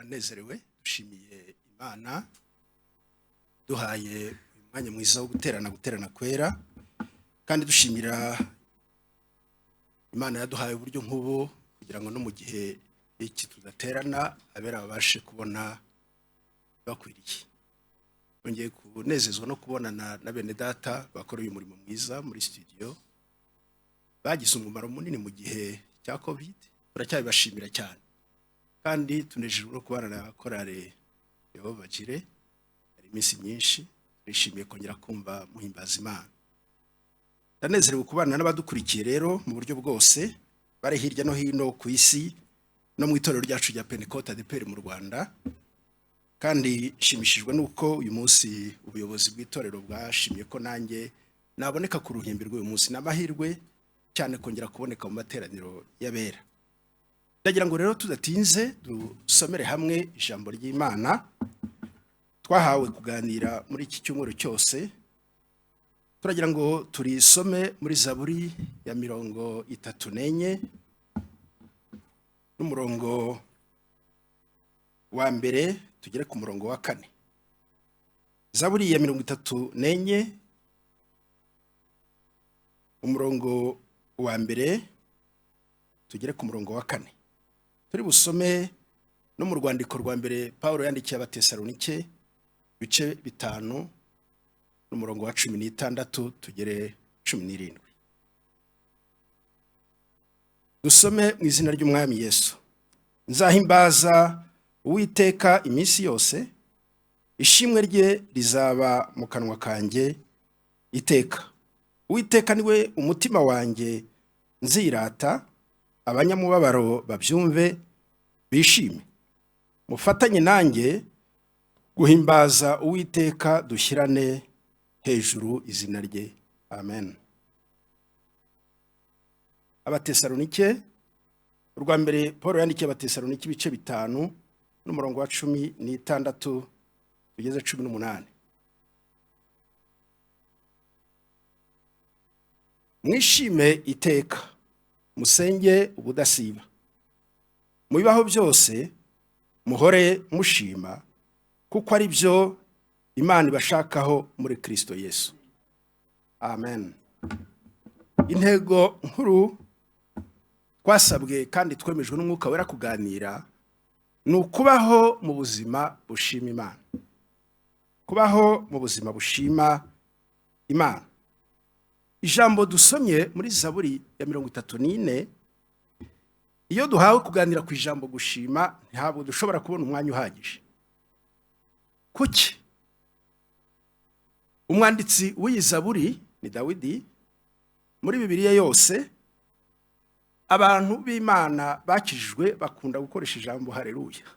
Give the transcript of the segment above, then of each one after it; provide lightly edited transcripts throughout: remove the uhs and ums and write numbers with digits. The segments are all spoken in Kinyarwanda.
Turanezerewe, dushimiye Imana duhaye uyu mwanya mwiza wo guterana kwera, kandi dushimira Imana yaduhaye uburyo nk'ubu kugira ngo no mu gihe iki tudaterana abera babashe kubona bakwiriye. Twongeye kunezezwa no kubonana na bene data bakora uyu murimo mwiza muri studio, bagize umumaro munini mu gihe cya Covid, turacyabibashimira cyane. Kandi tunejejwe no kubana na korale Yehova Jireh, hari iminsi myinshi twishimiye kongera kumva muhimbaza Imana. Ndanezerewe kubana n'abadukurikiye rero mu buryo bwose, bari hirya no hino ku isi no mu itorero ryacu rya Pentecote ADEPR mu Rwanda. Kandi nshimishijwe nuko uyu munsi ubuyobozi bw'itorero bwashimye ko nanjye naboneka ku ruhimbi rw'uyu munsi. Ni amahirwe cyane kongera kuboneka mu materaniro y'abera. Ndagira ngo rero tudatinze dusomere hamwe ijambo ry'Imana twahawe kuganira muri iki cyumweru cyose. Turagira ngo turisome muri Zaburi ya 34 n'umurongo wa mbere tugere ku murongo wa 4. Zaburi ya 34 umurongo wa mbere tugere ku murongo wa 4. Turi busome no mu rwandiko rwa mbere Paulo yandikiye Abatesalonike ibice 5 n'umurongo wa 16 tugere 17. Dusome mu izina ry'Umwami Yesu. Nzahimbaza Uwiteka iminsi yose, ishimwe rye rizaba mu kanwa kanjye iteka. Uwiteka niwe umutima wanjye nzirata, abanyamubabaro babyumve bishime. Mufatanye nanjye guhimbaza Uwiteka, dushyirane hejuru izina rye. Amen. Abatesalonike, urwa mbere Paul yandikiye Abatesalonike ibice 5 n'umurongo wa 16 tugeze 18. Mwishime iteka, musenge ubudasiba, mu bibaho byose muhore mushima, kuko ari byo Imana ibashakaho muri Kristo Yesu. Amen. Intego nkuru twasabwe kandi twemejwe n'Umwuka Wera kuganira ni ukubaho mu buzima bushima Imana. Kubaho mu buzima bushima Imana. Ijambo dusomye muri Zaburi ya 34, iyo duhawe kuganira ku ijambo gushima ntabwo dushobora kubona umwanya uhagije. Kuki? Umwanditsi w'iyi Zaburi ni Dawidi. Muri Bibiliya yose abantu b'Imana bakijijwe bakunda gukoresha ijambo haleluya.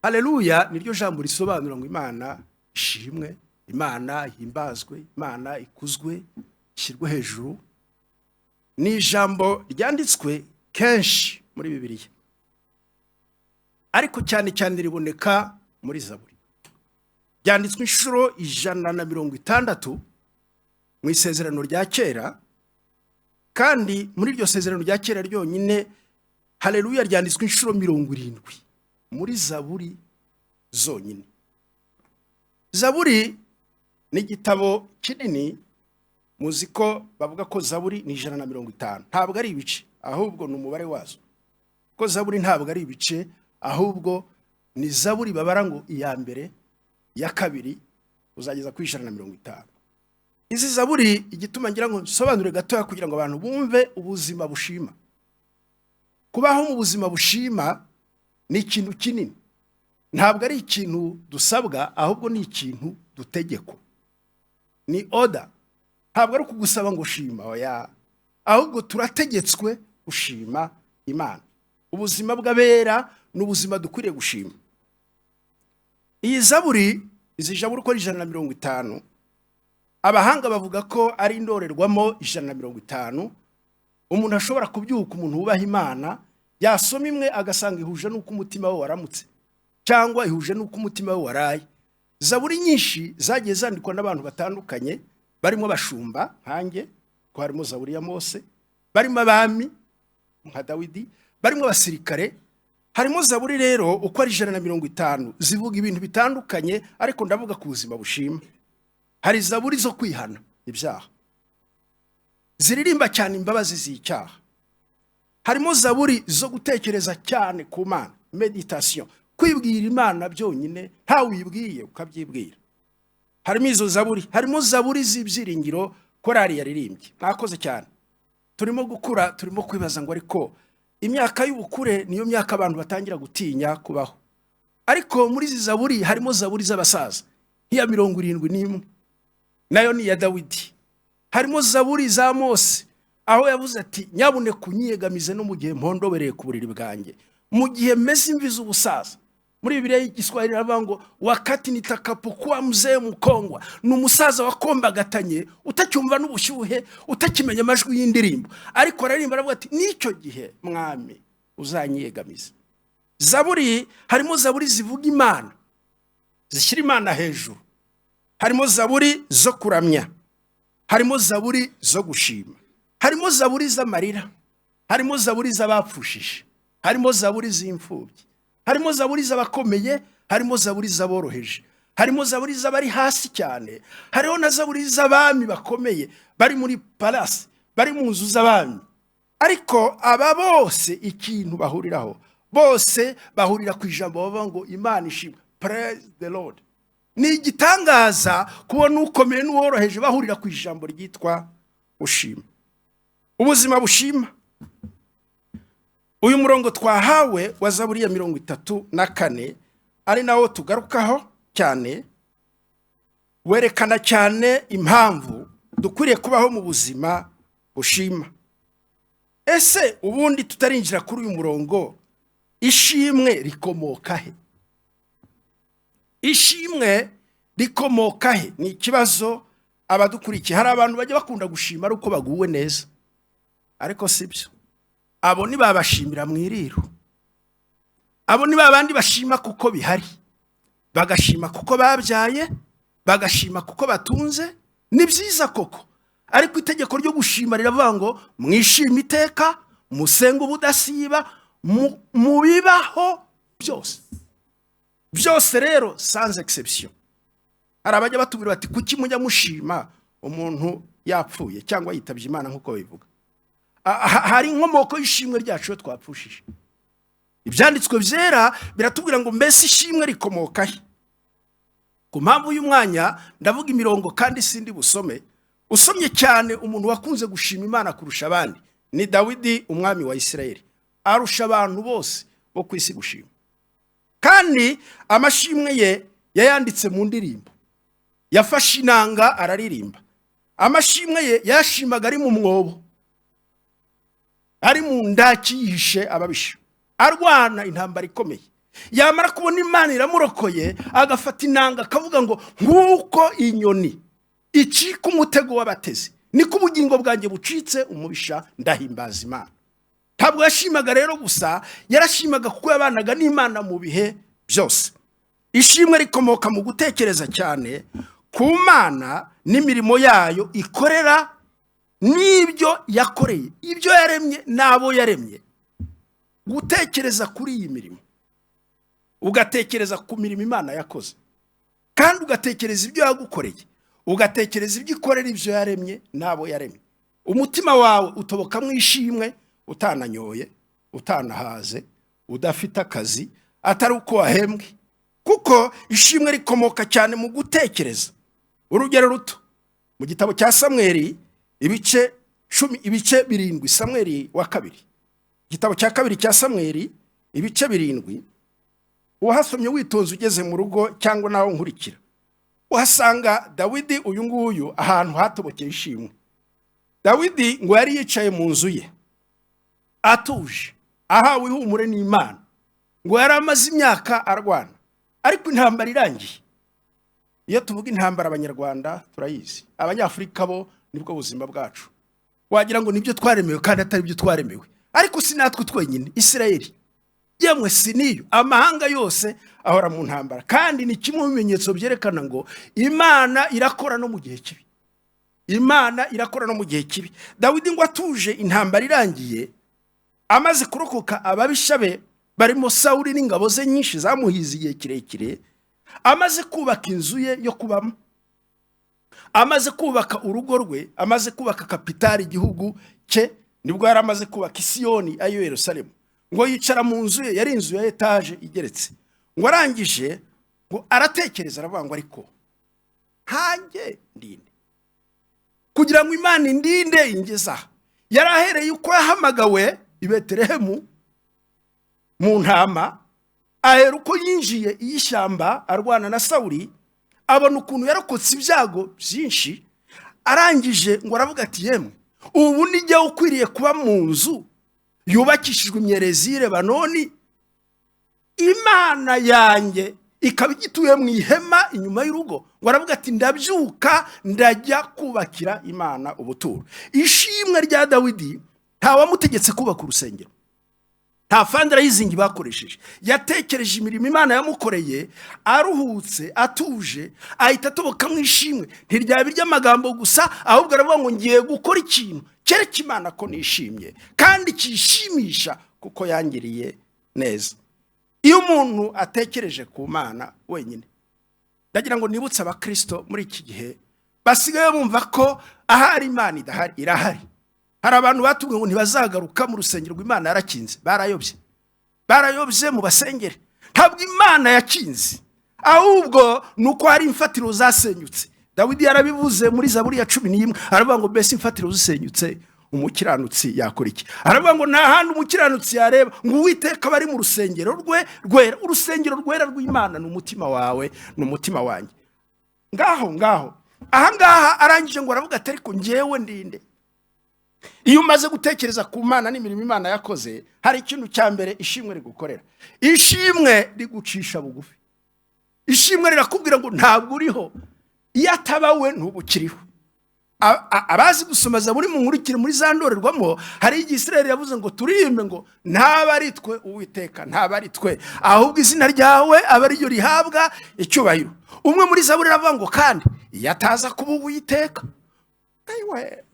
Haleluya niryo jambo risobanura ngo Imana ishimwe, Imana ihimbazwe, Imana ikuzwe, ishyirwe hejuru. Ni ijambo ryanditswe kenshi muri Bibiliya, ariko cyane cyane riboneka muri Zaburi. Ryanditswe inshuro 160 mu isezerano rya kera, kandi muri iryo sezerano rya kera ryonyine haleluya ryanditswe inshuro 70 muri Zaburi zonyine. Zaburi ni igitabo kinini, muzi ko bavuga ko Zaburi ni 150. Ntabwo ari ibice, ahubwo ni umubare wazo. Ko Zaburi ntabwo ari ibice, ahubwo ni Zaburi babara ngo iya mbere, iya kabiri, uzageza ku 150. Izi Zaburi igituma ngira ngo nsobanure gatoya kugira ngo abantu bumve ubuzima bushima. Kubaho mu buzima bushima ni ikintu kinini. Ntabwo ari ikintu dusabwa, ahubwo ni ikintu dutegekwa. Ni order. Ntabwo ari kugusaba ngo shima, oya. Ahubwo turategetswe gushima Imana. Ubuzima bw'abera ni ubuzima dukwiriye gushima. Iyi Zaburi, izi Zaburi uko ari 150, abahanga bavuga ko ari indorerwamo 150. Umuntu ashobora kubyuka, umuntu wubaha Imana, yasoma imwe agasanga ihuje n'uko umutima we waramutse, cyangwa ihuje n'uko umutima we waraye. Zaburi nyinshi zagiye zandikwa n'abantu batandukanye, barimo abashumba nkanjye, ko harimo Zaburi ya Mose, barimo abami nka Dawidi, barimo abasirikare, Harimo zaburi rero uko ari 150 zivuga ibintu bitandukanye, ariko ndavuga ku buzima bushima. Hari zaburi zo kwihana ibyaha, ziririmba cyane imbabazi z'icyaha. Harimo zaburi zo gutekereza cyane ku Mana, méditation, kwibwira Imana byonyine, ntawe uyibwiye ukabyibwira. Harimo izo zaburi. Harimo zaburi z'ibyiringiro, korari yaririmbye, mwakoze cyane. Turimo gukura, turimo kwibaza ngo ariko imyaka y'ubukure niyo myaka abantu batangira gutinya kubaho. Ariko muri izi zaburi harimo zaburi z'abasaza, nk'iya 71, nayo ni iya Dawidi. Harimo zaburi za Mose, aho yavuze ati: "Nyabuneka unyiyegamize no mu gihe mpondobereye ku buriri bwanjye, mu gihe meze imvi z'ubusaza." Muri Bibiliya y'Igiswahili iravuga ngo "wakati nitakapokuwa mzee mkongwe". Ni umusaza wakombagatanye, utacyumva n'ubushyuhe, utakimenya amajwi y'indirimbo, ariko araririmba, aravuga ati: "N'icyo gihe, Mwami, uzanyiyegamize." Zaburi, harimo zaburi zivuga Imana, zishyira Imana hejuru. Harimo zaburi zo kuramya, harimo zaburi zo gushima, harimo zaburi z'amarira, harimo zaburi z'abapfushije, harimo zaburi z'imfubyi, harimo zaburi z'abakomeye, harimo zaburi z'aboroheje, harimo zaburi z'abari hasi cyane, hariho na zaburi z'abami bakomeye bari muri palace, bari mu nzu z'abami. Ariko aba bose ikintu bahuriraho, bose bahurira ku ijambo bavuga ngo "Imana ishimwe", praise the Lord. Ni igitangaza kubona ukomeye n'uworoheje bahurira ku ijambo ryitwa ushima, ubuzima bushima. Uyu murongo twahawe wa zaburi ya 34, ari nawo tugarukaho cyane, werekana cyane impamvu dukwiriye kubaho mu buzima bushima. Ese ubundi tutarinjira kuri uyu murongo, ishimwe rikomoka he? Ishimwe rikomoka he? Ni ikibazo abadukurikiye. Hari abantu bajya bakunda gushima ari uko baguwe neza, ariko si byo. Abo ni babashimira mu iriro. Abo ni babandi bashima kuko bihari, bagashima kuko babyaye, bagashima kuko batunze. Ni byiza koko, ariko itegeko ryo gushima riravuga ngo mwishime iteka, musenge ubudasiba, mu bibaho byose. Byose rero, sans exception. Hari abajya batubwira bati: "Kuki mujya mushima umuntu yapfuye cyangwa yitabye Imana?" Nk'uko babivuga, hari inkomoko y'ishimwe ryacu iyo twapfushije. Ibyanditswe byera biratubwira ngo mbese ishimwe rikomoka he? Ku mpamvu y'umwanya ndavuga imirongo kandi sindi busome. Usomye cyane, umuntu wakunze gushima Imana kurusha abandi ni Dawidi, umwami wa Isirayeli. Arusha abantu bose bo ku isi gushima, kandi amashimwe ye yayanditse mu ndirimbo. Yafashe inanga araririmba. Amashimwe ye yashimaga ari mu mwobo, ari mu ndaki, yihishe ababisha, arwana intambara ikomeye. Yamara kubona Imana iramurokoye, agafata inanga akavuga ngo: "Nk'uko inyoni icika umutego w'abatezi, niko ubugingo bwanjye bucitse umubisha, ndahimbaza Imana." Ntabwo yashimaga rero gusa, yarashimaga kuko yabanaga n'Imana mu bihe byose. Ishimwe rikomoka mu gutekereza cyane ku Mana n'imirimo yayo ikorera, n'ibyo yakoreye, ibyo yaremye n'abo yaremye. Gutekereza kuri iyi mirimo, ugatekereza ku mirimo Imana yakoze, kandi ugatekereza ibyo yagukoreye, ugatekereza ibyo ikorera, ibyo yaremye n'abo yaremye, umutima wawe utobokamo ishimwe, utananyoye, utanahaze, udafite akazi, atari uko wahembwe, kuko ishimwe rikomoka cyane mu gutekereza. Urugero ruto, mu gitabo cya Samweri ibice 10, ibice 7, Samweri wa kabiri, igitabo cya kabiri cya Samweri ibice 7, uhasomye witonze ugeze mu rugo cyangwa nawe nkurikira, uhasanga Dawidi uyu nguyu, ahantu hatobokeye ishimwe. Dawidi ngo yari yicaye mu nzu ye atuje, ahawe ihumure n'Imana. Ngo yari amaze imyaka arwana, ariko intambara irangiye. Iyo tuvuga intambara, Abanyarwanda turayizi, Abanyafurika bo nibwo buzima bwacu, wagira ngo nibyo twaremewe kandi atari byo twaremewe. Ariko si natwe twenyine, Isirayeli yemwe si niyo, amahanga yose ahora mu ntambara, kandi ni kimwe mu bimenyetso byerekana ngo Imana irakora no mu gihe kibi. Imana irakora no mu gihe kibi. Dawidi ngo atuje, intambara irangiye, amaze kurokoka ababisha be. Barimo Sawuri n'ingabo ze nyinshi zamuhize igihe kirekire. Amaze kubaka inzu ye yo kubamo, amaze kubaka urugo rwe, amaze kubaka capitale, igihugu cye, nibwo yari amaze kubaka Isiyoni, ayo Yerusalemu. Ngo yicara mu nzu ye, yari inzu ya etaje igeretse. Ngo arangije ngo aratekereza, aravuga ngo: "Ariko nkanjye ndinde kugira ngo Imana indinde ingeze aha?" Yari ahereye uko yahamagawe i Betelehemu mu ntama, ahera uko yinjiye iy'ishyamba arwana na Sawuri, abona ukuntu yarokotse ibyago byinshi. Arangije ngo aravuga ati: "Yemwe, ubu nijya ukwiriye kuba mu nzu yubakishijwe imyerezi y'i Lebanoni, Imana yanjye ikaba igituye mu ihema inyuma y'urugo?" Ngo aravuga ati: "Ndabyuka, ndajya kubakira Imana ubuturo." Ishimwe rya Dawidi, ntawamutegetse kubaka urusengero, nta fundraising bakoresheje. Yatekereje imirimo Imana yamukoreye, aruhutse, atuje, ahita atobokamo ishimwe. Ntiryaba iry'amagambo gusa, ahubwo aravuga ngo: "Ngiye gukora ikintu kereka Imana ko nishimye kandi kishimisha, kuko yangiriye neza." Iyo umuntu atekereje ku Mana wenyine, ndagira ngo nibutse abakirisito muri iki gihe basigaye bumva ko ahari Imana idahari, irahari. Hari abantu batubwiye ngo ntibazagaruka mu rusengero rw'Imana yarakinze. Barayobye, barayobye mu basengere. Ntabwo Imana yakinze, ahubwo ni uko hari imfatiro zasenyutse. Dawidi yarabivuze muri Zaburi ya 11, aravuga ngo: "Mbese imfatiro zisenyutse, umukiranutsi yakora iki?" Aravuga ngo nta handi umukiranutsi yareba, ngo Uwiteka aba ari mu rusengero rwe rwera. Urusengero rwera rw'Imana ni umutima wawe, ni umutima wanjye. Ngaho ngaho ahangaha arangije ngo aravuga ati: "Ariko ngewe ndinde?" Iyo umaze gutekereza ku Mana n'imirimo Imana yakoze, hari ikintu cya mbere ishimwe rigukorera. Ishimwe rigucisha bugufi. Ishimwe rirakubwira ngo ntabwo uriho, iyo ataba we ntubukiriho. Abazi gusoma Zaburi mu nkurikire muri za ndorerwamo, hari igihe Israel yavuze ngo turirimbe ngo: "Ntaba ari twe, Uwiteka, ntaba ari twe, ahubwo izina ryawe aba ariryo rihabwa icyubahiro." Umwe muri Zaburi aravuga ngo: "Kandi iyo ataza kuba Uwiteka, ayiwe,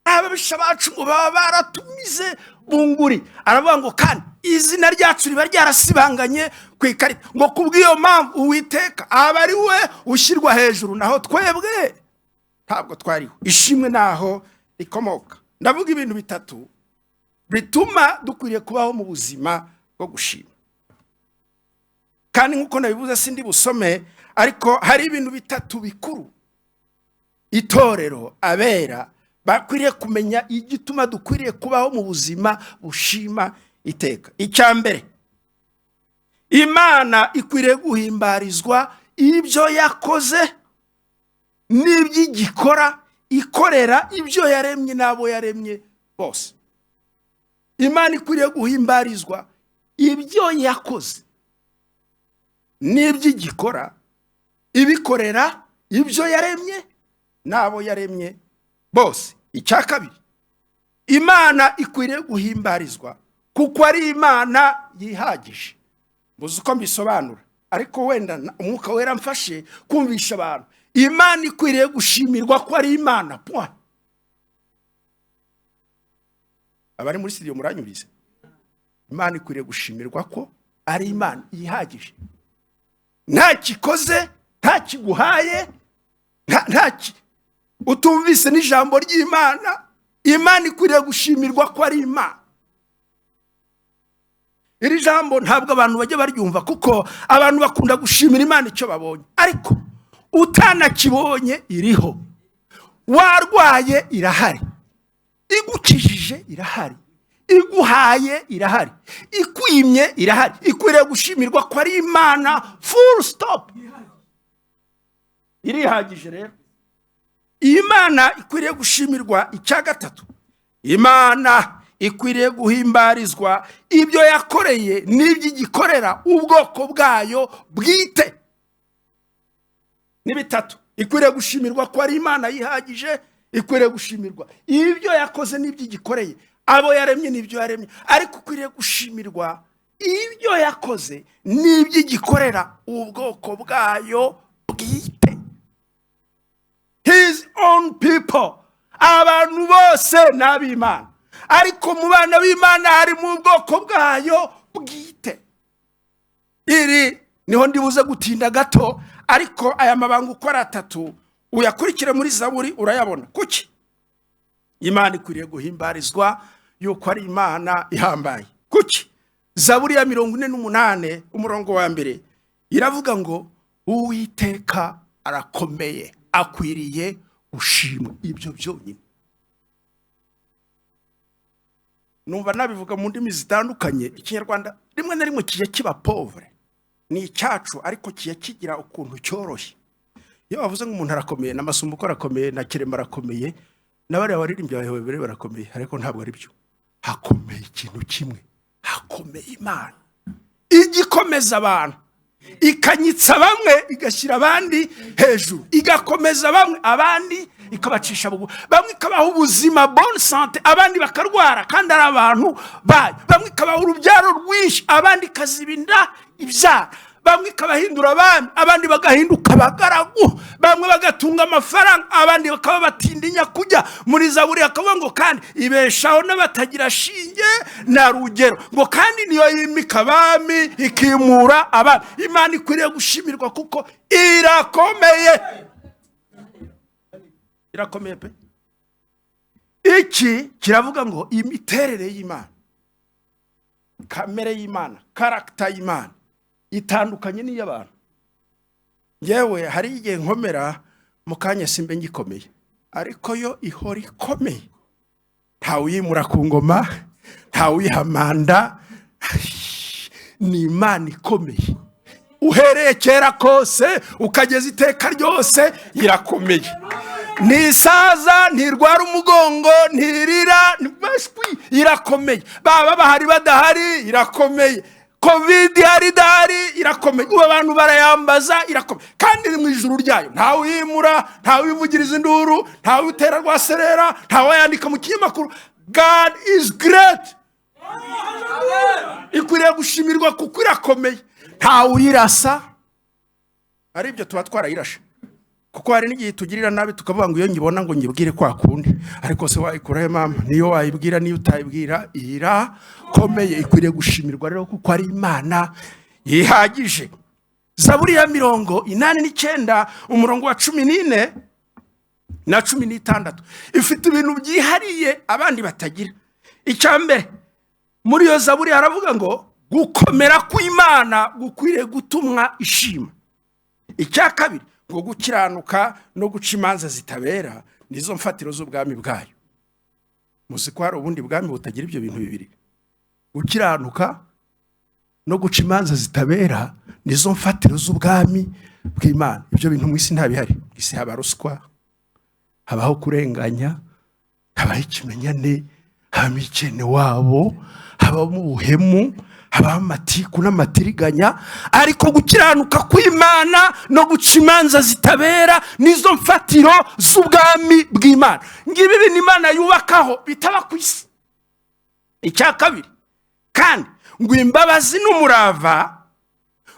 ababisha bacu ngo baba baratumize bunguri." Aravuga ngo kandi izina ryacu riba ryarasibanganye ku ikarita, ngo kubw'iyo mpamvu Uwiteka aba ari we ushyirwa hejuru, naho twebwe ntabwo twariho. Ishimwe naho rikomoka. Ndavuga ibintu bitatu bituma dukwiriye kubaho mu buzima bwo gushima. Kandi nk'uko nabivuze, sindi busome, ariko hari ibintu bitatu bikuru itorero, abera bakwiriye kumenya igituma dukwiriye kubaho mu buzima bushima iteka. Icya mbere, Imana ikwiriye guhimbarizwa ibyo yakoze n'ibyo igikora, ikorera ibyo yaremye n'abo yaremye bose. Imana ikwiriye guhimbarizwa ibyo yakoze n'ibyo igikora, ibikorera ibyo yaremye n'abo yaremye bose. Icya kabiri, Imana ikwiriye guhimbarizwa kuko ari Imana yihagije. Muzi uko mbisobanura, ariko wenda Umwuka Wera mfashe kumvisha abantu. Imana ikwiriye gushimirwa ko ari Imana, point. Abari muri studio muranyumvise? Imana ikwiriye gushimirwa ko ari Imana yihagije. Nta kikoze, nta kiguhaye, utumvise n'ijambo ry'Imana, Imana ikwiriye gushimirwa ko ari Imana. Iri jambo ntabwo abantu bajya baryumva, kuko abantu bakunda gushimira Imana icyo babonye. Ariko utanakibonye iriho, warwaye irahari, igukijije irahari, iguhaye irahari, ikwimye irahari. Ikwiriye gushimirwa ko ari Imana, full stop. Irihagije rero, iyi Mana ikwiriye gushimirwa. Icya gatatu, Imana ikwiriye guhimbarizwa ibyo yakoreye n'ibyo igikorera ubwoko bwayo bwite. Ni bitatu: ikwiriye gushimirwa ko ari Imana yihagije, ikwiriye gushimirwa ibyo yakoze n'ibyo igikoreye abo yaremye n'ibyo yaremye, ariko ikwiriye gushimirwa ibyo yakoze n'ibyo igikorera ubwoko bwayo bwite, his own people. Abantu bose ni ab'Imana, Ariko mu bana b'Imana harimo ubwoko bwayo bwite. Iri niho ndibuze gutinda gato, ariko aya mabanga uko ari atatu uyakurikire muri Zaburi urayabona. Kuki Imana ikwiriye guhimbarizwa yuko ari Imana ihambaye? Kuki? Zaburi ya 48 umurongo wa 1 iravuga ngo Uwiteka arakomeye, akwiriye gushimwa. Ibyo byonyine numva nabivuga mu ndimi zitandukanye. Ikinyarwanda rimwe na rimwe kijya kiba pauvre, ni icyacu ariko kijya kigira ukuntu cyoroshye. Iyo bavuze ngo umuntu arakomeye, na Masumbuko arakomeye, na Kirema arakomeye, n'abariya baririmbyi bawe barakomeye, ariko ntabwo ari byo. Hakomeye ikintu kimwe, hakomeye Imana igikomeza abantu, ikanyitsa bamwe igashyira abandi hejuru, igakomeza bamwe abandi ikabacisha bugu, bamwe ikabaha ubuzima bonne santé, abandi bakarwara kandi ari abantu bayo, bamwe ikabaha urubyaro rwinshi, abandi ikazibinda ibyara, bamwe ikabahindura abami, abandi bagahinduka abagaragu, bamwe bagatunga amafaranga, abandi bakaba batindinya kujya. Muri Zaburi akavuga ngo kandi ibeshaho n'abatagira shinge na rugero, ngo kandi niyo yimika abami ikimura abami. Imana ikwiriye gushimirwa kuko irakomeye, irakomeye pe. Iki kiravuga ngo imiterere y'Imana, kamere y'Imana, caractère y'Imana itandukanye n'iy'abantu. Yewe hari igihe nkomera mu kanya simbe ngikomeye, ariko yo ihora ikomeye. Ntawuyimura ku ngoma, ntawuyihamanda, ni Imana ikomeye. Uhereye kera kose ukageza iteka ryose irakomeye. Ntisaza, ntirwara umugongo, ntirira, irakomeye. Baba bahari badahari irakomeye. Covid ihari idahari irakomeye. Ubu abantu barayambaza, irakomeye. Kandi iri mu ijuru ryayo, ntawuyimura, ntawuyivugiriza induru, ntawutera rwaserera, ntawayandika mu kinyamakuru. God is great. Ikwiriye gushimirwa kuko irakomeye, ntawuyirasa. Ari ibyo tuba twarayirashe, kuko hari n'igihe tugirira nabi tukavuga ngo iyo nyibona ngo nyibwire kwa kundi, ariko se wayikurahe mama? Niyo wayibwira niyo utayibwira irakomeye. Ikwiriye gushimirwa rero kuko ari Imana yihagije. Zaburi ya 89 umurongo wa 14 na 16 ifite ibintu byihariye abandi batagira. Icya mbere, muri iyo zaburi haravuga ngo gukomera kw'Imana gukwiriye gutumwa ishima. Icya kabiri, ngo gukiranuka no guca imanza zitabera nizo mfatiro z'ubwami bwayo. Muzi ko hari ubundi bwami butagira ibyo bintu bibiri? Gukiranuka no guca imanza zitabera nizo mfatiro z'ubwami bw'Imana. Ibyo bintu mu isi ntabihari. Mu isi haba ruswa, habaho kurenganya, habaho ikimenyane, habamo ikene wabo, habamo ubuhemu, habaho amatiku n'amatiriganya. Ariko gukiranuka kw'Imana no guca imanza zitabera nizo mfatiro z'ubwami bw'Imana. Ngibi ibintu Imana yubakaho bitaba ku isi. Icya kabiri kandi, ngo imbabazi n'umurava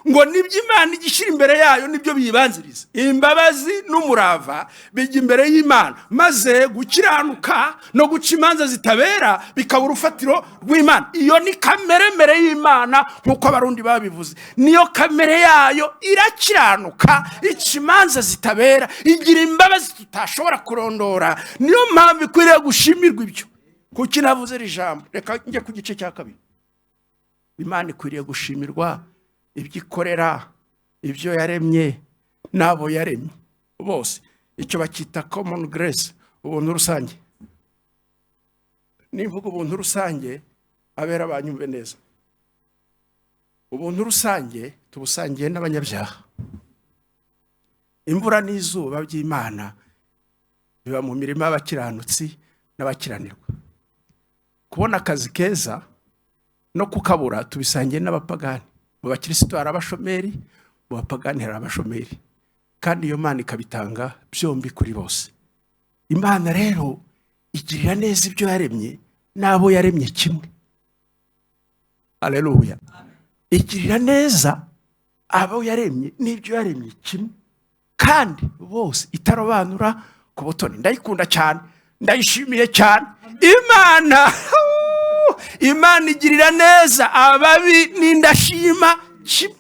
ngo nibyo Imana igishyira imbere yayo, nibyo biyibanziriza. Imbabazi n'umurava bijya imbere y'Imana, maze gukiranuka no guca imanza zitabera bikaba urufatiro rw'Imana. Iyo ni kameremere y'Imana, nk'uko Abarundi babivuze, niyo kamere yayo. Irakiranuka, ica imanza zitabera, igira imbabazi tutashobora kurondora. Niyo mpamvu ikwiriye gushimirwa ibyo. Kuki navuze iri jambo? Reka njye ku gice cya kabiri. Imana ikwiriye gushimirwa ibyo ikorera ibyo yaremye n'abo yaremye bose. Icyo bacyita common grace, ubuntu rusange. Nimvuga ubuntu rusange, abera banyumve neza. Ubuntu rusange tubusangiye n'abanyabyaha. Imvura n'izuba by'Imana biba mu mirima y'abakiranutsi n'abakiranirwa. Kubona akazi keza no kukabura tubisangiye n'abapagani. Mu bakirisitu hari abashomeri, mu bapagani hari abashomeri, kandi iyo Mana ikabitanga byombi kuri bose. Imana rero igirira neza ibyo yaremye n'abo yaremye kimwe. Aleluya! Igirira neza abo yaremye n'ibyo yaremye kimwe, kandi bose, itarobanura ku butoni. Ndayikunda cyane, ndayishimiye cyane. Imana igirira neza ababi n'indashima kimwe.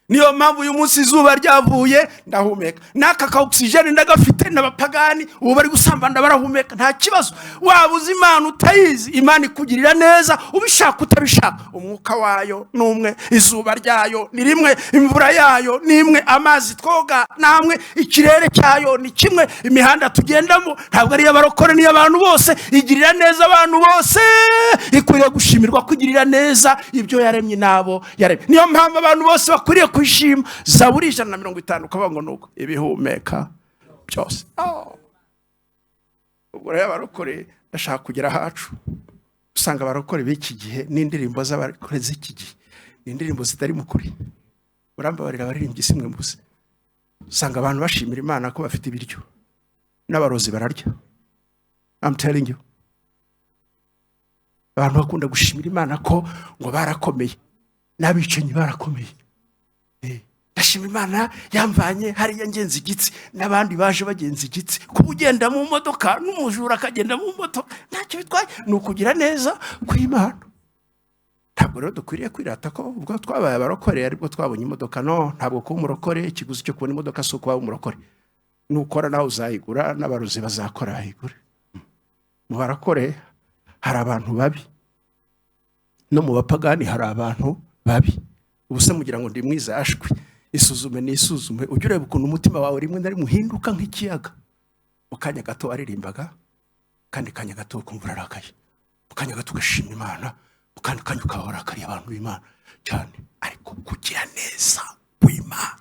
Niyo mpamvu uyu munsi izuba ryavuye ndahumeka, n'aka ka oxygène ndagafite, n'abapagani ubu bari gusambana barahumeka, nta kibazo. Waba uzi Imana, utayizi, Imana ikugirira neza ubishaka utabishaka. Umwuka wayo ni umwe, izuba ryayo ni rimwe, imvura yayo ni imwe, amazi twoga ni amwe, ikirere cyayo ni kimwe, imihanda tugendamo ntabwo ari iy'abarokore, ni iy'abantu bose. Igirira neza abantu bose, ikwiriye gushimirwa kugirira neza ibyo yaremye n'abo yaremye. Niyo mpamvu abantu bose bakwiriye kwishima. Zaburi 150 ukavuga ngo nuko ibihumeka byose. Oh. Ubwo rero abarokore, ndashaka kugera ahacu. Usanga abarokore b'iki gihe n'indirimbo z'abarokore z'iki gihe ni indirimbo zitari mu kuri. Murambabarira abaririmbyi, simwe mbuze. Usanga abantu bashimira Imana ko bafite ibiryo, n'abarozi bararya. I'm telling you, abantu bakunda gushimira Imana ko ngo barakomeye, n'abicanyi barakomeye. Ndashima Imana yamvanye hariya ngenza igitsi, n'abandi baje bagenza igitsi. Kuba ugenda mu modoka n'umujura akagenda mu modoka ntacyo bitwaye, ni ukugira neza kw'Imana. Ntabwo rero dukwiriye kwirata ko ubwo twabaye abarokore aribwo twabonye imodoka. No, ntabwo kuba umurokore, ikiguzi cyo kubona imodoka si ukuba umurokore. Nukora nawe uzayigura, n'abarozi bazakora bayigure. Mu barokore hari abantu babi, no mu bapagani hari abantu babi. Ubu se mugira ngo ndi mwiza? Ashwi, isuzume n'isuzume, ujye ureba ukuntu umutima wawe rimwe na rimwe uhinduka nk'ikiyaga. Mu kanya gato waririmbaga, kandi kanya gato ukumva urarakaye, mu kanya gato ugashima Imana, mu kandi kanya ukaba warakariye abantu b'Imana cyane. Ariko kugira neza kw'Imana,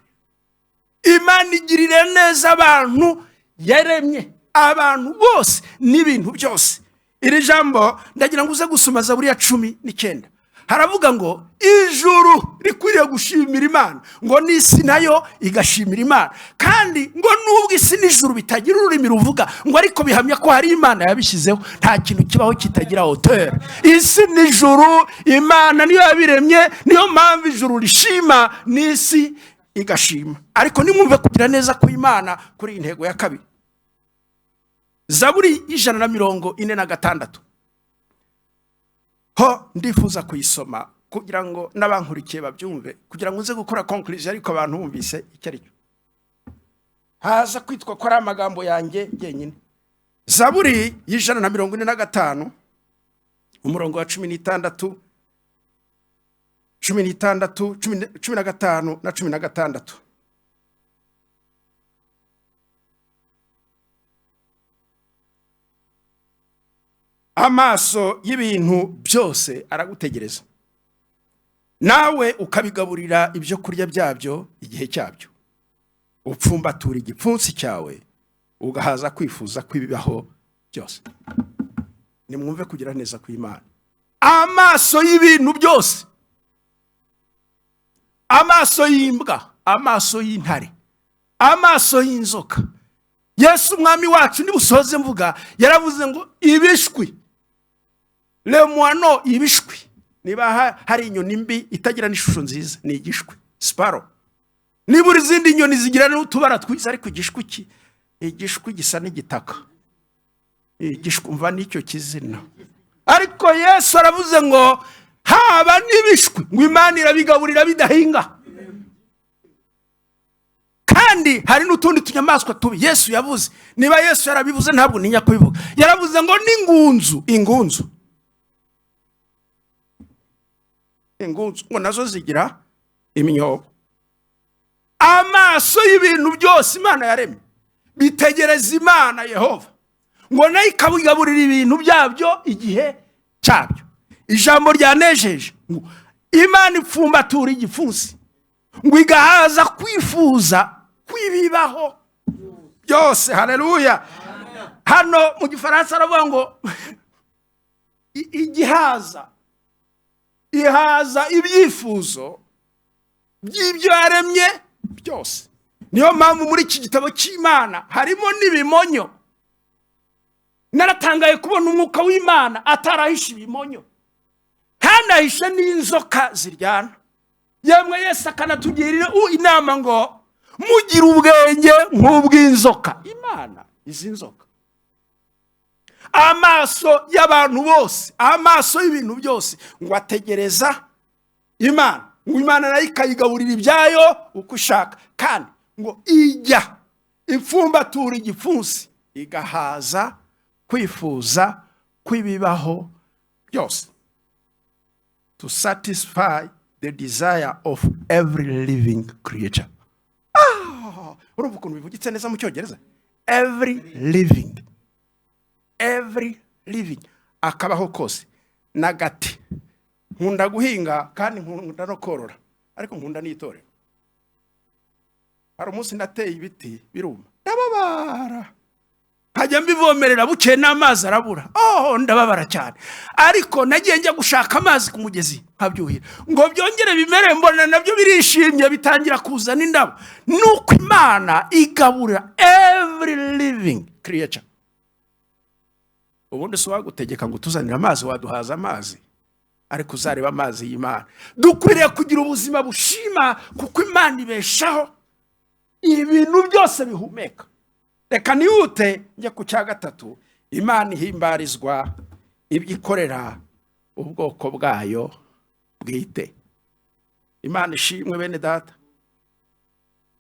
Imana igirira neza abantu yaremye, abantu bose n'ibintu byose. Iri jambo ndagira ngo uze gusoma Zaburi ya 19. Haravuga ngo ijuru rikwiriye gushimira Imana, ngo n'isi nayo igashimira Imana. Kandi ngo nubwo isi n'ijuru bitagira ururimi ruvuga, ngo ariko bihamya ko hari Imana yabishyizeho. Nta kintu kibaho kitagira auteur. Isi n'ijuru Imana niyo yabiremye, niyo mpamvu ijuru rishima n'isi igashima. Ariko nimwumve kugira neza kw'Imana kuri iyi ntego ya kabiri. Zaburi y'146 ho ndifuza kuyisoma kugira ngo n'abankurikiye babyumve, kugira ngo uze gukora conclusion. Ariko abantu bumvise icyo ari cyo, haza kwitwa ko ari amagambo yanjye jyenyine. Zaburi y'145, umurongo wa 16, 16, 15 na 16. Amaso y'ibintu byose aragutegereza, nawe ukabigaburira ibyo kurya byabyo igihe cyabyo. Upfumbatura igipfunsi cyawe, ugahaza kwifuza kw'ibibaho byose. Nimwumve kugira neza kw'Imana. Amaso y'ibintu byose, amaso y'imbwa, amaso y'intare, amaso y'inzoka. Yesu Umwami wacu, nibusoze mvuga, yaravuze ngo ibishwi, lemwano, ibishwi. Niba hari inyoni mbi itagira n'ishusho nziza ni igishwi, sparrow. Nibura izindi nyoni zigira n'utubara twiza, ariko igishwi ki, igishwi gisa n'igitaka. Igishwi, umva n'icyo kizina. Ariko Yesu aravuze ngo haba n'ibishwi, ngo Imana irabigaburira bidahinga. Kandi hari n'utundi tunyamaswa tubi Yesu yavuze. Niba Yesu yarabivuze, ntabwo ntinya kubivuga. Yaravuze ngo n'ingunzu, ingunzu, ingunzu, ngo nazo zigira imyobo. Amaso y'ibintu byose Imana yaremye bitegereza Imana Yehova, ngo nayo ikabigaburira ibintu byabyo igihe cyabyo. Ijambo ryanejeje ngo Imana ipfumbatura igipfunsi, ngo igahaza kwifuza kw'ibibaho byose. Haleluya! Hano mu Gifaransa aravuga ngo igihaza, ihaza ibyifuzo by'ibyo yaremye byose. Niyo mpamvu muri iki gitabo cy'Imana harimo n'ibimonyo. Naratangaye kubona umwuka w'Imana atarahishe ibimonyo, ntanahishe n'inzoka ziryana. Yemwe, Yesu akanatugirira inama ngo mugire ubwenge nk'ubw'inzoka. Imana izi nzoka. Amaso y'abantu bose, amaso y'ibintu byose ngo ategereza Imana, ngo Imana nayo ikayigaburira ibyayo uko ishaka, kandi ngo ijya ipfumbatura igipfunsi, igahaza kwifuza kw'ibibaho byose, to satisfy the desire of every living creature. Ah, urumva ukuntu bivugitse neza mu Cyongereza? Every living, every living, akabaho kose n'agati. Nkunda guhinga kandi nkunda no korora, ariko nkunda n'itorero. Hari umunsi nateye ibiti biruma, ndababara, nkajya mbivomerera, bukeye n'amazi arabura. Oh, ndababara cyane, ariko nagiye njya gushaka amazi ku mugezi nkabyuhira ngo byongere bimere, mbona nabyo birishimye, bitangira kuzana indabo. Nuko Imana igabura every living creature. Ubundi si wagutegeka ngo utuzanire amazi, waduhaza amazi, ariko uzareba amazi y'Imana. Dukwiriye kugira ubuzima bushima kuko Imana ibeshaho ibintu byose bihumeka. Reka nihute njye ku cya gatatu. Imana ihimbarizwa ibyo ikorera ubwoko bwayo bwite. Imana ishimwe, bene Data.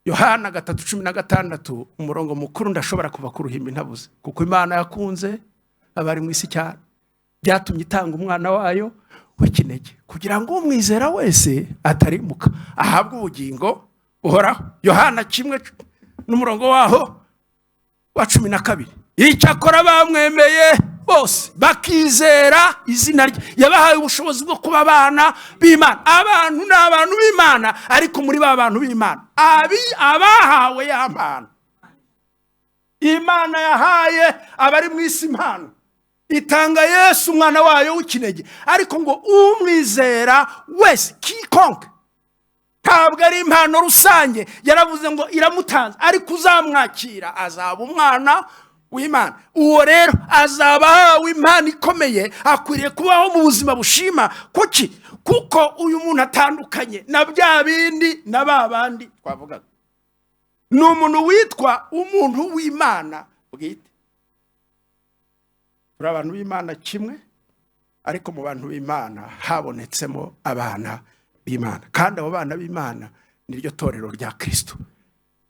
Yohana 3:16, umurongo mukuru ndashobora kuva ku ruhimbi ntabuze. Kuko Imana yakunze abari mu isi cyane, byatumye itanga umwana wayo w'ikinege, kugira ngo umwizera wese atarimuka, ahabwe ubugingo buhoraho. Yohana 1 n'umurongo waho wa 12: icyakora bamwemeye bose bakizera izina rye, yabahaye ubushobozi bwo kuba abana b'Imana. Abantu ni abantu b'Imana, ariko muri ba bantu b'Imana, abahawe ya mpano Imana yahaye abari mu isi, impano itanga Yesu umwana wayo w'ikinege, ariko ngo umwizera wese, quiconque. Ntabwo ari impano rusange. Yaravuze ngo iramutanze, ariko uzamwakira azaba umwana w'Imana. Uwo rero azaba ahawe impano ikomeye, akwiriye kubaho mu buzima bushima. Kuki? Kuko uyu muntu atandukanye na bya bindi na ba bandi twavugaga. Ni umuntu witwa umuntu w'Imana bwite. Turi abantu b'Imana kimwe, ariko mu bantu b'Imana habonetsemo abana b'Imana, kandi abo bana b'Imana niryo torero rya Kirisito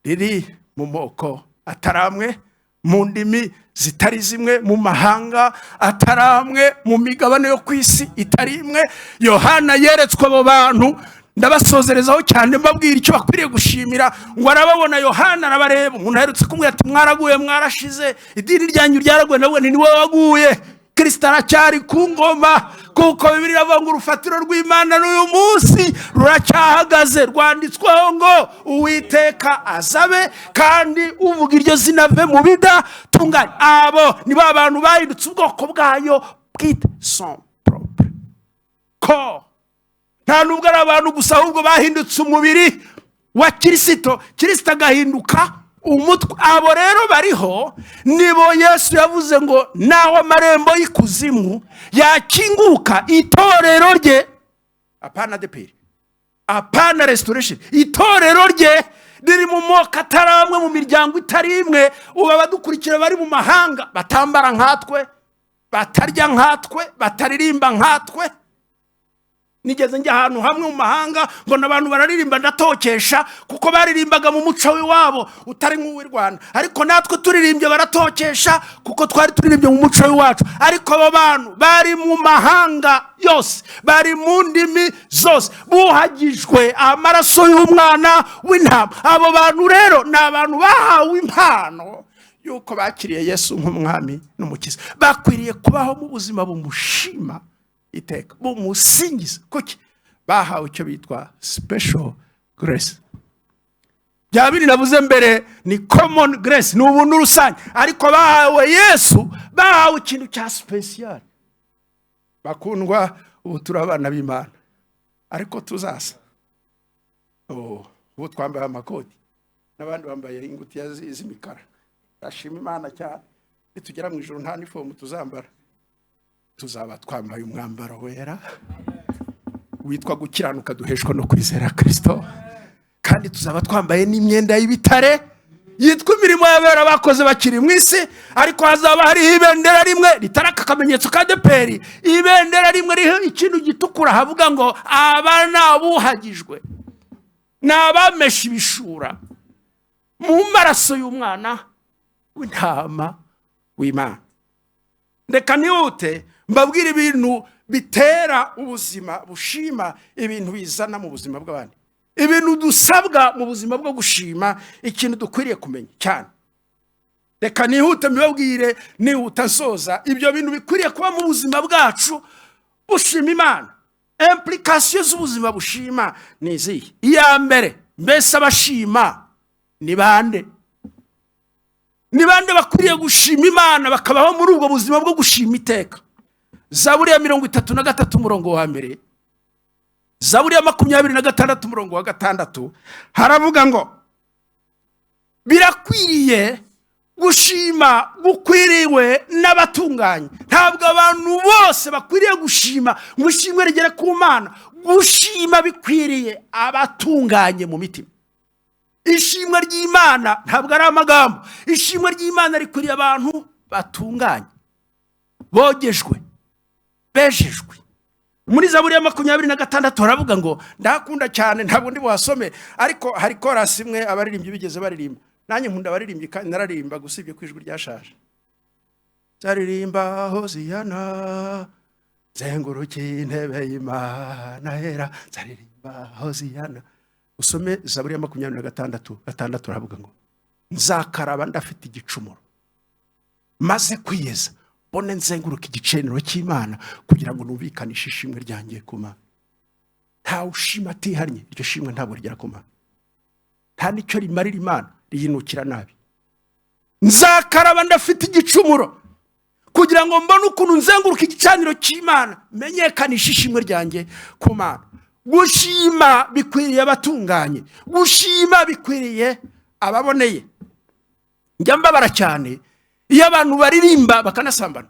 riri mu moko atari amwe, mu ndimi zitari zimwe, mu mahanga atari amwe, mu migabane yo ku isi itari imwe. Yohana yeretswe abo bantu. Ndabasozerezaho cyane mbabwira icyo bakwiriye gushimira. Ngo arababona, Yohana arabareba. Umuntu aherutse kumubwira ati: "Mwaraguye, mwarashize, idini ryanyu ryaraguye." Nawe ni wowe waguye, Kirisita aracyari ku ngoma, kuko Bibiliya iravuga ngo urufatiro rw'Imana n'uyu munsi ruracyahagaze, rwanditsweho ngo: "Uwiteka azabe, kandi uvuga iryo zina ave mu bidatunganye." Abo ni ba bantu bahindutse ubwoko bwayo bwite, son propre corps. Nta nubwo ari abantu gusa, ahubwo bahindutse umubiri wa Kirisito, Kirisito agahinduka umutwe. Abo rero bariho nibo Yesu yavuze ngo naho amarembo y'ikuzimu yakinguka, itorero rye, apana ADEPR, apana Restoration, itorero rye riri mu moko atari amwe, mu miryango itari imwe. Ubu abadukurikira bari mu mahanga, batambara nkatwe, batarya nkatwe, bataririmba nkatwe. Nigeze njya ahantu hamwe mu mahanga, mbona abantu bararirimba, ndatokesha, kuko baririmbaga mu muco w'iwabo utari nk'uw'i Rwanda. Ariko natwe turirimbye baratokesha, kuko twari turirimbye mu muco w'iwacu. Ariko abo bantu bari mu mahanga yose, bari mu ndimi zose, buhagijwe amaraso y'umwana w'intama. Abo bantu rero ni abantu bahawe impano y'uko bakiriye Yesu nk'umwami n'umukiza. Bakwiriye kubaho mu buzima bumushima iteka, bumusingiza. Kuki? Bahawe icyo bitwa special grace. Bya bindi navuze mbere ni common grace, ni ubuntu rusange, ariko bahawe Yesu, bahawe ikintu cya special. Bakundwa, ubu turi abana b'Imana, ariko tuzasa. Oh, ubu twambaye amakoti n'abandi bambaye ingutiya z'imikara. Ndashima Imana cyane. Nitugera mu ijoro nta nifomu tuzambara, tuzaba twambaye umwambaro wera witwa gukiranuka duheshwa no kwizera Kirisito, kandi tuzaba twambaye n'imyenda y'ibitare yitwa imirimo y'abera bakoze. bakoze bakiri mu isi, ariko hazaba hariho ibendera rimwe ritaraka akamenyetso ka ADEPR, ibendera rimwe ririho ikintu gitukura, havuga ngo aba ni abuhagijwe, ni abameshe ibishura mu maraso y'umwana w'intama w'Imana. Reka nihute mbabwire ibintu bitera ubuzima bushima, ibintu bizana mu buzima bw'abandi, ibintu dusabwa mu buzima bwo gushima, ikintu dukwiriye kumenya cyane. Reka nihute mbibabwire, nihuta nsoza. Ibyo bintu bikwiriye kuba mu buzima bwacu bushima Imana, implications z'ubuzima bushima ni izihe? Iya mbere, mbese abashima ni bande? Ni bande bakwiriye gushima Imana, bakabaho muri ubwo buzima bwo gushima iteka? Zaburi ya 33 umurongo wa 1, Zaburi ya 26 umurongo wa 6, haravuga ngo birakwiriye gushima gukwiriwe n'abatunganye. Ntabwo abantu bose bakwiriye gushima ngo ishimwe rigere ku Mana. Gushima bikwiriye abatunganye mu mitima. Ishimwe ry'Imana ntabwo ari amagambo. Ishimwe ry'Imana rikwiriye abantu batunganye, bogejwe, bejejwe. Muri Zaburi ya 26 haravuga ngo, ndahakunda cyane, ntabwo ndi buhasome, ariko hari korasi imwe abaririmbyi bigeze baririmba. Nanjye nkunda abaririmbyi kandi nararirimba, usibye ko ijwi ryashaje. Nzaririmba hoziyana, zengurukiye intebe y'Imana hera, nzaririmba hoziyana. Usome Zaburi ya 26 6, aravuga ngo nzakaraba ndafite igicumuro, maze kwiyeza, mbone nzenguruka igicaniro cy'Imana kugira ngo numvikanishe ishimwe ryanjye ku Mana. Ntawe ushima atihannye. Iryo shimwe ntabwo rigera ku Mana, nta n'icyo rimarira Imana, riyinukira nabi. Nzakaraba ndafite igicumuro kugira ngo mbone ukuntu nzenguruka igicaniro cy'Imana, menyekanishe ishimwe ryanjye ku Mana. Gushima bikwiriye abatunganye, gushima bikwiriye ababoneye. Njya mbabara cyane iyo abantu baririmba bakanasambana,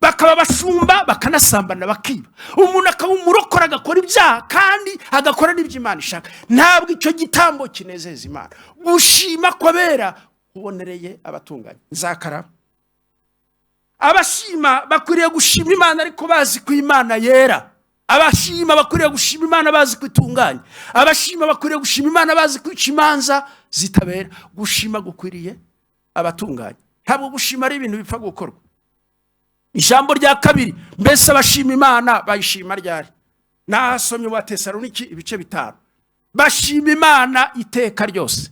bakaba abashumba bakanasambana, bakiba, umuntu akaba umurokora agakora ibyaha kandi agakora n'ibyo Imana ishaka. Ntabwo icyo gitambo kinezeza Imana. Gushima kwabera kubonereye abatunganye. Nzakaraba. Abashima bakwiriye gushima Imana ariko bazi ko Imana yera. Abashima bakwiriye gushima Imana bazi ko itunganye. Abashima bakwiriye gushima Imana bazi ko ica imanza zitabera. Gushima gukwiriye abatunganye. Ntabwo gushima ari ibintu bipfa gukorwa. Ijambo rya kabiri, mbese abashima Imana bayishima ryari? Nahasomye mu Batesaloniki ibice 5. Bashima Imana iteka ryose.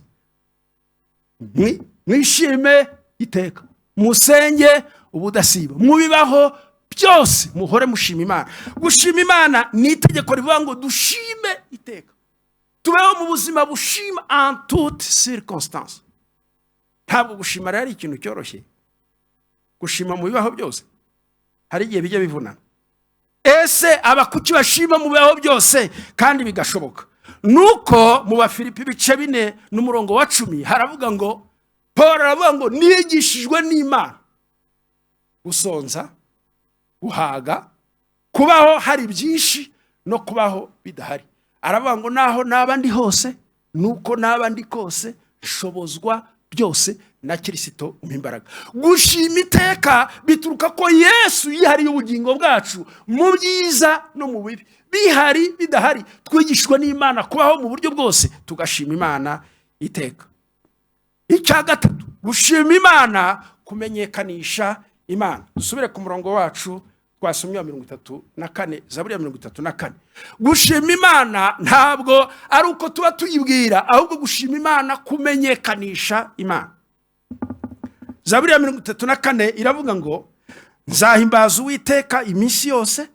Mwishime iteka, musenge ubudasiba, mubibaho byose muhore mushima Imana. Gushima Imana ni itegeko rivuga ngo dushime iteka, tubeho mu buzima bushima en toute circonstance. Ntabwo gushima rero ari ikintu cyoroshye. Gushima mu bibaho byose hari igihe bijya bivunana. Ese abakuki bashima mu bibaho byose kandi bigashoboka? Nuko mu Bafilipi ibice 4 n'umurongo wa 10 haravuga ngo, Paul aravuga ngo nigishijwe n'Imana gusonza, guhaga, kubaho hari byinshi no kubaho bidahari. Aravuga ngo naho naba ndi hose, nuko naba ndi kose, nshobozwa byose na Kirisito umpa imbaraga. Gushima iteka bituruka ko Yesu yihariye ubugingo bwacu mu byiza no mu bibi, bihari, bidahari. Twigishwa n'Imana kubaho mu buryo bwose tugashima Imana iteka. Icya gatatu, gushima Imana kumenyekanisha Imana. Dusubire ku murongo wacu twasomye wa 34, Zaburi ya 34. Gushima Imana ntabwo ari uko tuba tuyibwira, ahubwo gushima Imana kumenyekanisha Imana. Zaburi ya 34 iravuga ngo nzahimbaza Uwiteka iminsi yose,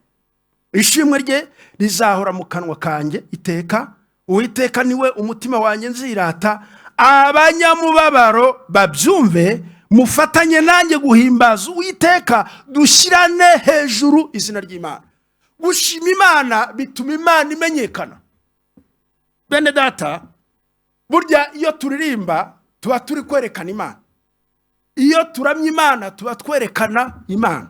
ishimwe rye rizahora mu kanwa kanjye iteka. Uwiteka niwe umutima wanjye nzirata, abanyamubabaro babyumve, mufatanye nanjye guhimbaza Uwiteka, dushyirane hejuru izina ry'Imana. Gushima Imana bituma Imana imenyekana. Bene data, burya iyo turirimba tuba turi kwerekana Imana, iyo turamya Imana tuba twerekana Imana.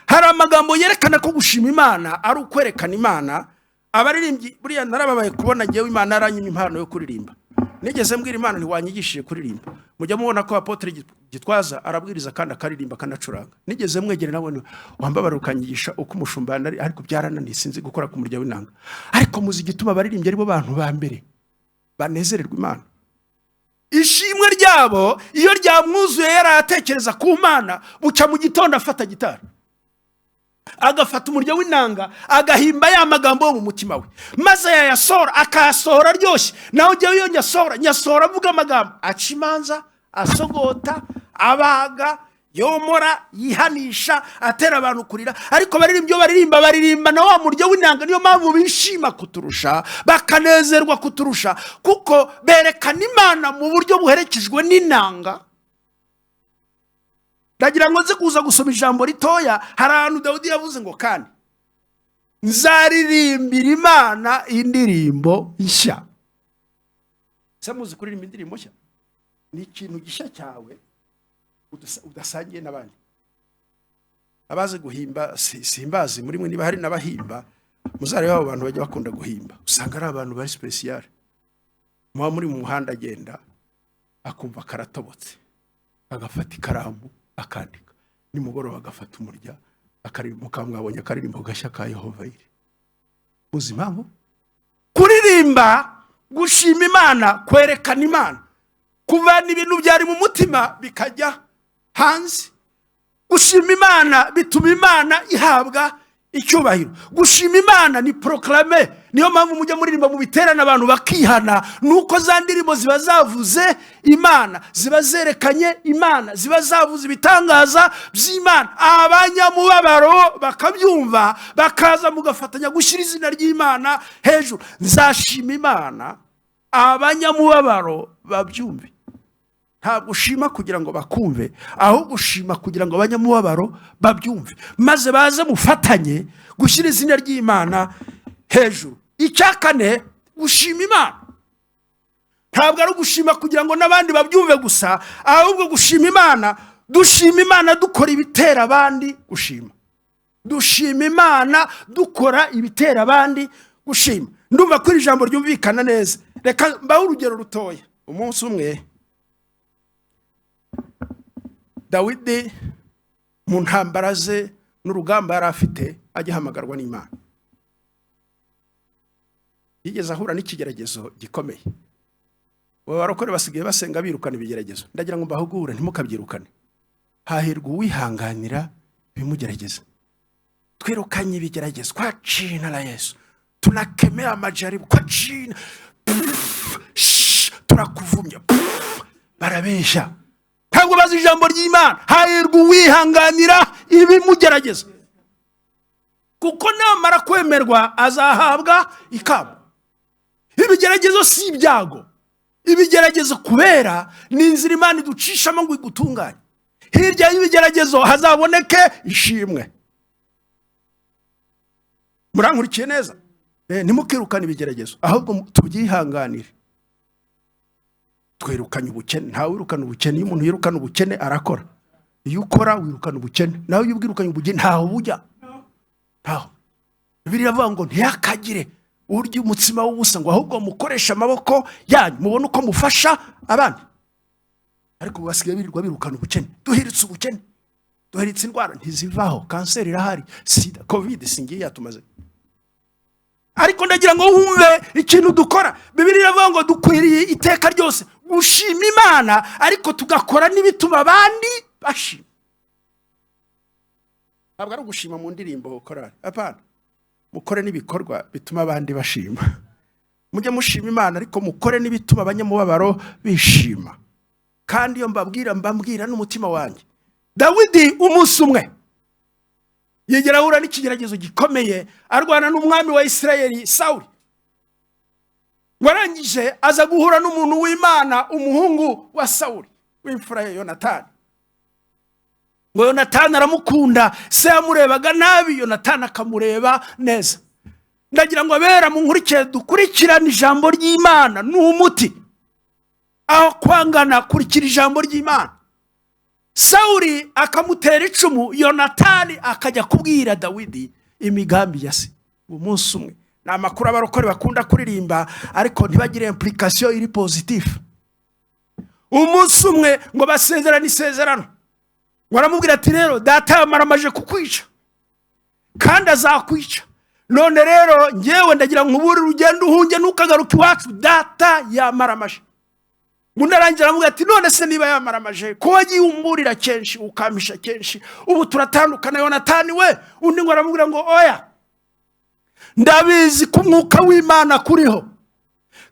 Hari amagambo yerekana ko gushima Imana ari ukwerekana Imana. Abaririmbyi, buriya narababaye kubona ngewe Imana yaranyima impano yo kuririmba. Nigeze mbwira Imana ntiwanyigishije kuririmba. Mujya mubona ko apôtre Gitwaza arabwiriza kandi akaririmba akanacuranga. Nigeze mwegere nawe, wambabara ukanyigisha uko umushumba yanari, ariko byarananiye, sinzi gukora ku murya w'inanga. Ariko muzi igituma abaririmbyi aribo bantu ba mbere banezererwa Imana? Ishimwe ryabo iyo ryamwuzuye, yaratekereza ku Mana, buca mu gitondo afata gitari, agafata umurya w'inanga, agahimba ya magambo yo mu mutima we, maze yayasohora akayasohora aryoshye. Nawe ujyayo, iyo nyasohora, nyasohora avuga amagambo aca imanza, asogota, abaga, yomora, yihanisha, atera abantu kurira. Ariko baririmba, iyo baririmba, baririmba na wa murya w'inanga. Niyo mpamvu bishima kuturusha, bakanezerwa kuturusha, kuko berekana Imana mu buryo buherekejwe n'inanga. Ndagira ngo nze kuza gusoma ijambo ritoya. Hari ahantu Dawidi yavuze ngo: "Kandi nzaririmbira Imana indirimbo nshya." Se muzi kuririmba indirimbo nshya? Ni ikintu gishya cyawe udasangiye n'abandi. Abazi guhimba, simbazi muri mwe niba hari n'abahimba. Muzarebe abo bantu bajya bakunda guhimba, usanga ari abantu bari spécial. Muba muri mu muhanda, agenda akumva karatobotse, agafata ikaramu akandika, nimugoroba agafata umurya akaririmba, mukamwabonye akaririmbo gashya ka Yehova yiri. Muzi impamvu? Kuririmba, gushima Imana, kwerekana Imana, kuvana ibintu byari mu mutima bikajya hanze. Gushima Imana bituma Imana ihabwa icyubahiro. Gushima Imana ni proclamer. Niyo mpamvu mujya muririmba mu biterane abantu bakihana, nuko za ndirimbo ziba zavuze Imana, ziba zerekanye Imana, ziba zavuze ibitangaza by'Imana, abanyamubabaro bakabyumva, bakaza mugafatanya gushyira izina ry'Imana hejuru. Nzashima Imana abanyamubabaro babyumve. Ntabwo ushima kugira ngo bakumve, ahubwo ushima kugira ngo abanyamubabaro babyumve, maze baze mufatanye gushyira izina ry'Imana hejuru. Icya kane, gushima Imana ntabwo ari ugushima kugira ngo n'abandi babyumve gusa, ahubwo gushima Imana, dushima Imana dukora ibitera abandi gushima. Dushima Imana dukora ibitera abandi gushima. Ndumva ko iri jambo ryumvikana neza. Reka mbahe urugero rutoya. Umunsi umwe Dawidi mu ntambara ze n'urugamba yari afite, agihamagarwa n'Imana, yigeze ahura n'ikigeragezo gikomeye. Abo barokore basigaye basenga birukana ibigeragezo. Ndagira ngo mbahugure, ntimukabyirukane. Hahirwa uwihanganira ibimugerageza. Twirukanye ibigeragezo kwa jina la Yesu, tunakemea majaribu kwa jina. Pff, shh, turakuvumya. Pff, barabeshya, ntabwo bazi ijambo ry'Imana. Hahirwa uwihanganira ibimugerageza, kuko namara kwemerwa azahabwa ikamba. Ibigeragezo si ibyago. Ibigeragezo kubera ni inzira Imana iducishamo ngo igutunganye. Hirya y'ibigeragezo hazaboneke ishimwe. Murankurikiye neza? Ntimukirukane ibigeragezo, ahubwo tubyihanganire. Twirukanye ubukene? Ntawe wirukana ubukene. Iyo umuntu yirukana ubukene arakora. Iyo ukora wirukana ubukene, nawe iyo ubwirukanye ubukene ntaho bujya, ntaho. Bibiliya iravuga ngo ntiyakagire urya umutsima w'ubusa, ngo ahubwo mukoreshe amaboko yanyu mubone uko mufasha abandi. Ariko ubu basigaye birirwa birukana ubukene. Duhiritse ubukene, duhiritse indwara ntizivaho, kanseri irahari, sida, COVID singiye yatumaze. Ariko ndagira ngo wumve ikintu dukora. Bibiliya iravuga ngo dukwiriye iteka ryose gushima Imana, ariko tugakora n'ibituma abandi bashima. Ntabwo ari ugushima mu ndirimbo, korari, apana. Mukore n'ibikorwa bituma abandi bashima. Mujye mushima Imana, ariko mukore n'ibituma abanyamubabaro bishima. Kandi iyo mbabwira, mbabwira n'umutima wanjye. Dawidi umunsi umwe yegera ahura n'ikigeragezo gikomeye, arwana n'umwami wa Isirayeli Sawuli. Warangije aza guhura n'umuntu w'Imana, umuhungu wa Sawuli w'imfura ya Yonatani. Ngo Yonatani aramukunda. Se yamurebaga nabi, Yonatani akamureba neza. Ndagira ngo abera mu nkurikire, dukurikirane ijambo ry'Imana, ni umuti. Aho kwangana, kurikira ijambo ry'Imana. Sawuli akamutera icumu, Yonatani akajya kubwira Dawidi imigambi ya se. Umunsi umwe Ni amakuru abarokore bakunda kuririmba, ariko ntibagire implication iri positive. Umunsi umwe ngo basezerane isezerano, ngo aramubwira ati: "Rero data yamaramaje kukwica kandi azakwica. None rero ngewe ndagira ngo uburire, ugende uhunge, ntukagaruke iwacu, data yamaramaje." Undi arangira aramubwira ati: "None se niba yamaramaje, ko wagiye umburira kenshi, ukampisha kenshi, ubu turatandukana, Yonatani we?" Undi ngo aramubwira ngo: "Oya, ndabizi ko umwuka w'Imana kuriho,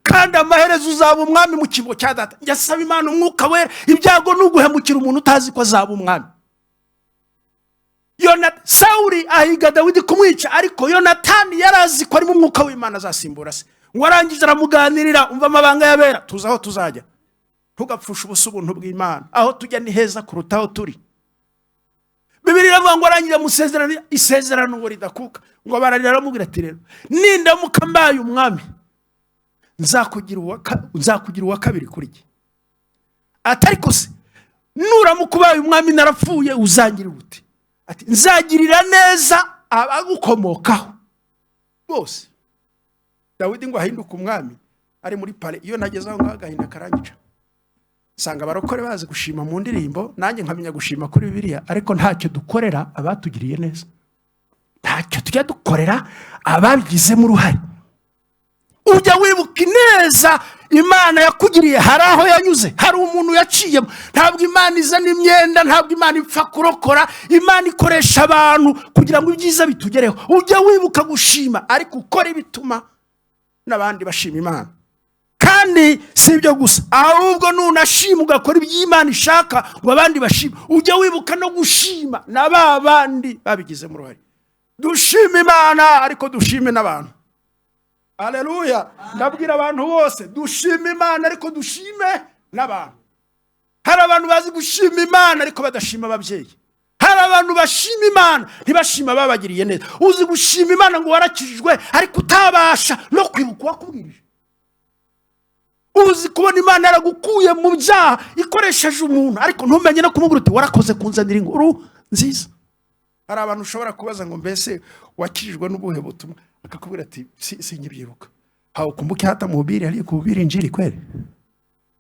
kandi amaherezo uzaba umwami mu cyimbo cya data." Njya asaba Imana umwuka wera. Ibyago ni uguhemukira umuntu utazi ko azaba umwami. Sawuli ahiga Dawidi kumwica, ariko Yonatani yari azi ko arimo umwuka w'Imana, azasimbura se. Ngo arangije aramuganirira. Umva amabanga y'abera, tuzi aho tuzajya. Ntugapfushe ubusa ubuntu bw'Imana. Aho tujya ni heza kuruta aho turi. Bibiri iravuga ngo arangije amusezerano isezerano ngo ridakuka. Ngo bararira, aramubwira ati: "Rero nindamuka mbaye umwami, nzakugira uwa kabiri kuri jye." Ati: "Ariko se nuramuka ubaye umwami narapfuye, uzangirira ute?" Ati: "Nzagirira neza abagukomokaho bose." Dawidi ngo ahinduke umwami ari muri palais. Iyo nageze aho ngaho, agahinda karangica. Nsanga abarokore bazi gushima mu ndirimbo, nanjye nkamenya gushima kuri Bibiliya, ariko ntacyo dukorera abatugiriye neza, ntacyo tujya dukorera ababigizemo uruhare. Ujya wibuka ineza Imana yakugiriye? Hari aho yanyuze, hari umuntu yaciyemo. Ntabwo Imana izana imyenda, ntabwo Imana ipfa kurokora. Imana ikoresha abantu kugira ngo ibyiza bitugereho. Ujya wibuka gushima, ariko ukora ibituma n'abandi bashima Imana. Kandi si ibyo gusa, ahubwo nunashima ugakora ibyo Imana ishaka ngo abandi bashime, ujya wibuka no gushima na ba bandi babigizemo uruhare. Dushime Imana, ariko dushime n'abantu. Aleluya! Ndabwira abantu bose: dushime Imana, ariko dushime n'abantu. Hari abantu bazi gushima Imana ariko badashima ababyeyi. Hari abantu bashima Imana ntibashima ababagiriye neza. Uzi gushima Imana ngo warakijijwe, ariko utabasha no kwibuka uwakubwirije? Uzi kubona Imana yaragukuye mu byaha ikoresheje umuntu, ariko ntumenye no kumubwira uti: "Warakoze kunzanira inkuru nziza"? Hari abantu ushobora kubaza ngo: "Mbese wakijijwe n'ubuhe butumwa?" Akakubwira ati: "Sinkibyibuka." Haukumbuki hata mhubiri aliyekuhubiri injili kweli?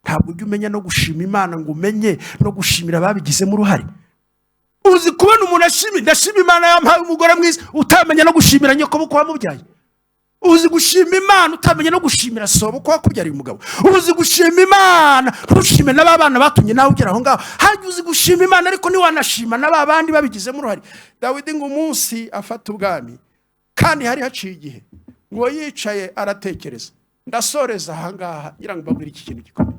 Ntabwo ujya umenya no gushima Imana ngo umenye no gushimira ababigizemo uruhare. Uzi kubona umuntu ashima: "Ndashima Imana yampaye umugore mwiza," utamenya no gushimira nyokobukwe wamubyaye? Uzi gushima Imana utamenya no gushimira sobukwe wakubyariye umugabo? Uzi gushima Imana ntushime n'aba bana batumye nawe ugera aho ngaho? Hajya uzi gushima Imana, ariko ntiwanashima n'aba bandi babigizemo uruhare. Dawidi ngo umunsi afata ubwami, kandi hari haciye igihe, ngo yicaye aratekereza. Ndasoreza ahangaha ngira ngo mbabwire iki kintu gikomeye.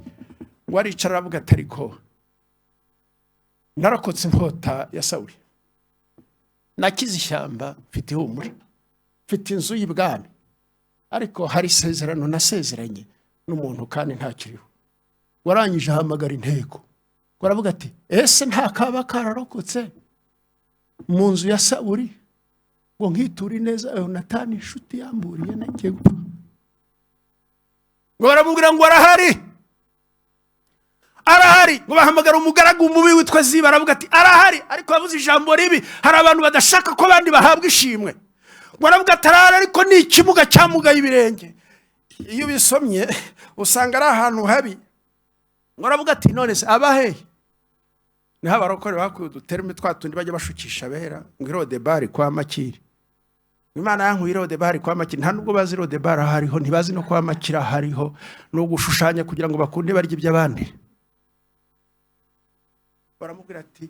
Ngo aricara aravuga ati: "Ariko narokotse inkota ya Sawuli, nakize ishyamba, mfite ihumure, mfite inzu y'ibwami, ariko hari isezerano nasezeranye n'umuntu kandi ntakiriho." Warangije ahamagara inteko, baravuga ati: "Ese nta kaba kararokotse mu nzu ya Sawuli ngo nkiture ineza Yonatani inshuti yamburiye nagiye gupfa?" Ngo baramubwira ngo: "Arahari, arahari." Ngo bahamagara umugaragu mubi witwa Ziba, baravuga ati: "Arahari, ariko yavuze ijambo ribi." Hari abantu badashaka ko abandi bahabwa ishimwe. Ngo aravuga ati: "Arahari, ariko ni ikimuga cyamugaye ibirenge." Iyo ubisomye usanga ari ahantu habi. Ngo aravuga ati: "None se aba hehe?" Niho abarokore bakuye uduterme twa tundi bajya bashukisha abera, ngo irodebari kwa Makiri. Imana yankuye irodebari kwa Makiri. Nta nubwo bazi irodebari aho ariho, ntibazi no kwa Makiri aho ariho. Ni ugushushanya kugira ngo bakunde barye iby'abandi. Baramubwira ati: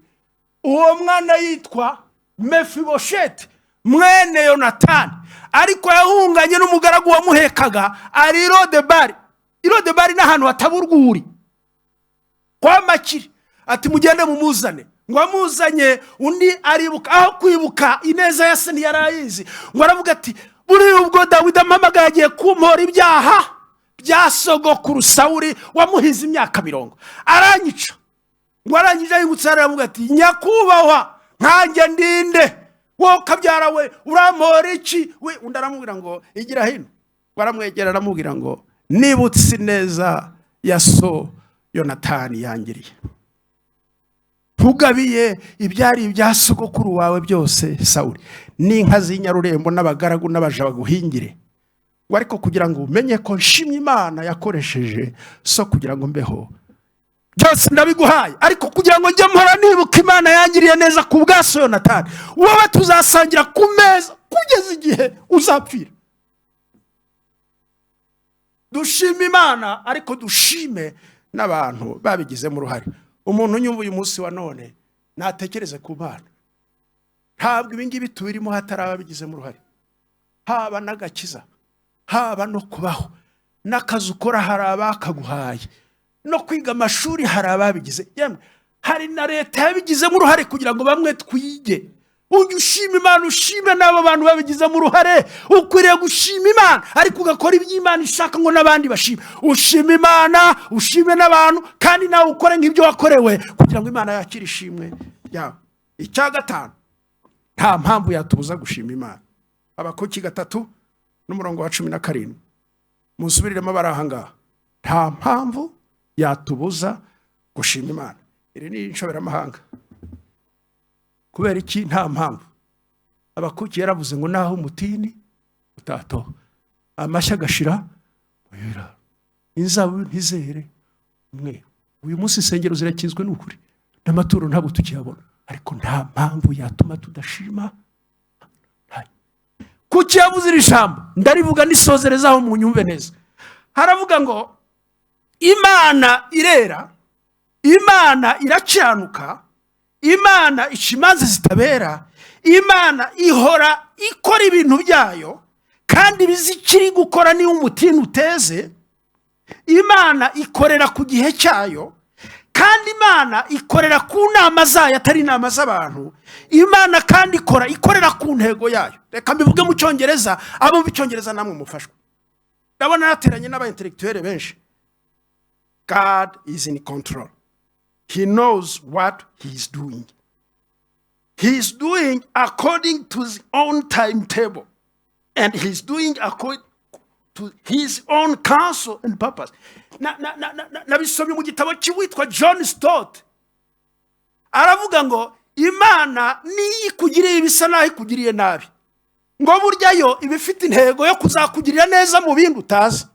"Uwo mwana yitwa Mefibosheti mwene Yonatani, ariko yahunganye n'umugaragu wamuhekaga, ari irodebari." Irodebari ni ahantu hataba urwuri, kwa Makiri. Ati: "Mugende mumuzane." Ngo amuzanye, undi aribuka, aho kwibuka ineza ya se ntiyari ayizi. Ngo aravuga ati: "Buriya ubwo Dawidi ampamagaye, agiye kumpora ibyaha bya sogokuru Sawuri wamuhize imyaka 40, aranyica." Ngo arangije ahingutse, aravuga ati: "Nyakubahwa, nkanjye ndinde, wowe ukabyara we, urampora iki we?" Undi aramubwira ngo: "Igira hino." Ngo aramwegera, aramubwira ngo: "Nibutse ineza ya so Yonatani yangiriye, ntugabiye ibyari ibya sogokuru wawe byose Sawuri, n'inka z'inyarurembo n'abagaragu n'abaja baguhingire." Ngo ariko kugira ngo umenye ko nshimye Imana yakoresheje so kugira ngo mbeho, byose ndabiguhaye, ariko kugira ngo njye mpora nibuka Imana yangiriye neza ku bwa so Yonatani, wowe tuzasangira ku meza kugeza igihe uzapfira. Dushime Imana, ariko dushime n'abantu babigizemo uruhare. Umuntu unyumva uyu munsi wa none natekereze ku Mana. Ntabwo ibi ngibi tubirimo hatari ababigizemo uruhare, haba n'agakiza, haba no kubaho, n'akazi ukora hari abakaguhaye, no kwiga amashuri hari ababigize, yemwe hari na leta yabigizemo uruhare kugira ngo bamwe twige. Ujye ushima Imana, ushime n'abo bantu babigizemo uruhare. Ukwiriye gushima Imana, ariko ugakora ibyo Imana ishaka ngo n'abandi bashime. Ushime Imana, ushime n'abantu, kandi nawe ukore nk'ibyo wakorewe kugira ngo Imana yakire ishimwe ryawe. Icya gatanu, nta mpamvu yatubuza gushima Imana. Abakuki 3:17, musubiriremo abari aha ngaha. Nta mpamvu yatubuza gushima Imana. Iri ni inshoberamahanga. Kubera iki nta mpamvu? Abakuki yaravuze ngo naho umutini utatoha, amashyi agashira, inzabibu ntizere umwe. Uyu munsi insengero zirakinzwe, ni ukuri, n'amaturo ntabwo tukiyabona, ariko nta mpamvu yatuma tudashima. Kuki yavuze iri jambo? Ndarivuga nisozerezaho, mu nyumve neza. Haravuga ngo Imana irera, Imana iracanuka, Imana ica imanza zitabera, Imana ihora ikora ibintu byayo kandi bizi ikiri gukora. Niba umutini uteze, Imana ikorera ku gihe cyayo, kandi Imana ikorera ku nama zayo, atari inama z'abantu. Imana kandi ikora ikorera ku ntego yayo. Reka mbivuge mu Cyongereza, abo mu Cyongereza namwe mufashwe. Ndabona yateranye n'aba intellectuel benshi. God is in control. He knows what he is doing. He is doing according to his own timetable, and he is doing according to his own counsel and purpose. Nabisomye mu gitabo cy'uwitwa John Stott. Aravuga ngo Imana niyo ikugiriye ibisa naho ikugiriye nabi, ngo burya yo iba ifite intego yo kuzakugirira neza mu bindi utazi,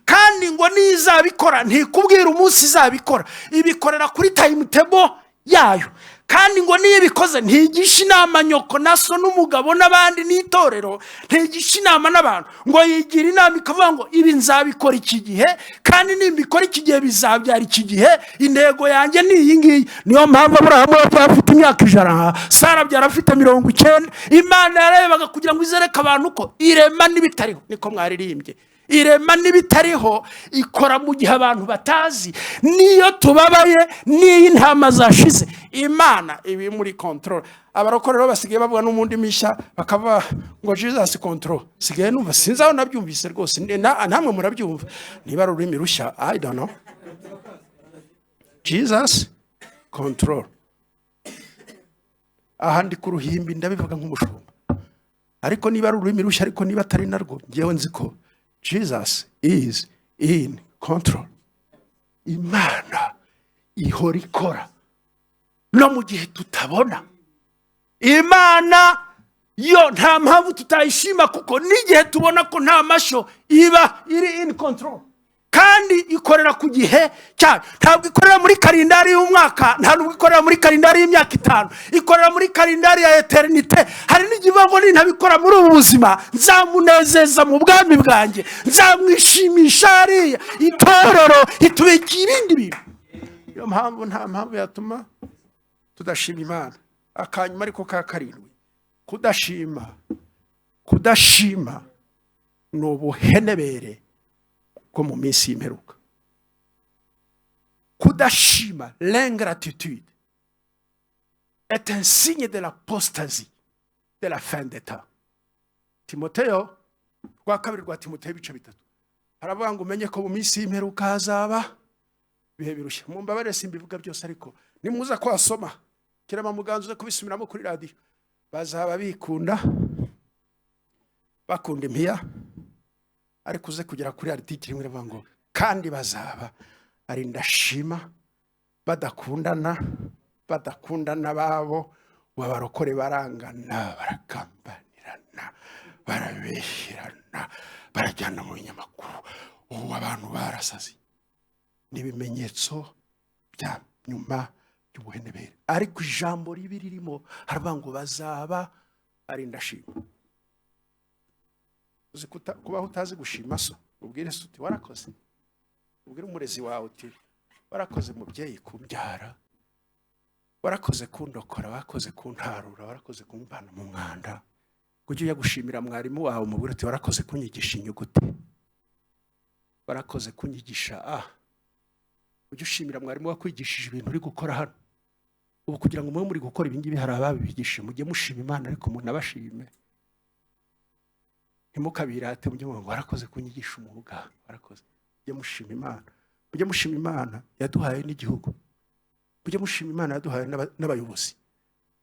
kandi ngo nizabikora ntikubwira umunsi izabikora, ibikorera kuri timetable yayo, kandi ngo niyo ibikoze ntigisha inama nyoko na so n'umugabo n'abandi n'itorero, ntigisha inama n'abantu. Ngo yigira inama ikavuga ngo ibi nzabikora iki gihe, kandi nimbikora iki gihe bizabyara iki gihe, intego yanjye ni iyi ngiyi. Niyo mpamvu Aburahamu yapfuye afite imyaka 100, Sara abyara afite 90. Imana yarebaga kugira ngo izereke abantu ko irema n'ibitariho. Niko mwaririmbye, irema n'ibitariho, ikora mu gihe abantu batazi. Niyo tubabaye, n'iyo intama zashize, Imana ibi muri control. Abarokore rero basigaye bavuga no mu ndimi nshya, bakavuga ngo Jesus control. Sigaye numva, sinzi aho nabyumvise rwose. Namwe murabyumva niba ari ururimi rushya, I don't know. Jesus control. Aha ndi ku ruhimbi, ndabivuga nk'umushumba, ariko niba ari ururimi rushya, ariko niba atari narwo, ngewe nzi ko Jesus is in control. Imana ihora ikora no mu gihe tutabona. Imana yo nta mpamvu tutayishima, kuko n'igihe tubona ko nta mashyo, iba iri in control, kandi ikorera ku gihe cyayo. Ntabwo ikorera muri kalendari y'umwaka, nta nubwo ikorera muri kalendari y'imyaka 5, ikorera muri kalendari ya éternité. Hari n'igihe ivuga ngo nintabikora muri ubu buzima, nzamunezeza mu bwami bwanjye, nzamwishimisha hariya. Itorero itubikiye ibindi bintu. Niyo mpamvu nta mpamvu yatuma tudashima Imana. Akanyuma, ariko ka karindwi, kudashima ni ubuhenebere bwo mu minsi y'imperuka. Kudashima, l'ingratitude est un signe de l'apostasie, de la fin des temps. Timoteyo rwa kabiri rwa Timoteyo ibice 3, haravuga ngo umenye ko mu minsi y'imperuka hazaba ibihe birushya. Mumbabarire simbivuga byose, ariko nimuza kwasoma kirema muganza uze kubisumiramo kuri radiyo. Bazaba bikunda, bakunda impiya, ariko uze kugera kuri article imwe iravuga ngo kandi bazaba ari ndashima, badakundana, badakundana babo. Abarokore barangana, baragambanirana, barabeshyirana. Barajyana mu binyamakuru, ubu abantu barasaze. Ni ibimenyetso bya nyuma by'ubuhenebere. Ariko ijambo ribi ririmo haravuga ngo bazaba ari indashima. Uzi kubaho utazi gushima so, ubwire se uti warakoze, ubwire umurezi wawe uti warakoze mubyeyi kumbyara, warakoze kundokora, warakoze kuntarura, warakoze kumvana mu mwanda. Ujye ujya gushimira mwarimu wawe, umubwire uti warakoze kunyigisha inyuguti, warakoze kunyigisha a. Ujye ushimira mwarimu wakwigishije ibintu uri gukora hano ubu, kugira ngo mube muri gukora ibi ngibi hari ababibigishije. Mujye mushima Imana, ariko munabashime, ntimukabirate. Mujye muvuga ngo warakoze kunyigisha umwuga, warakoze. Mujye mushima Imana, mujye mushima Imana yaduhaye n'igihugu, mujye mushima Imana yaduhaye n'abayobozi,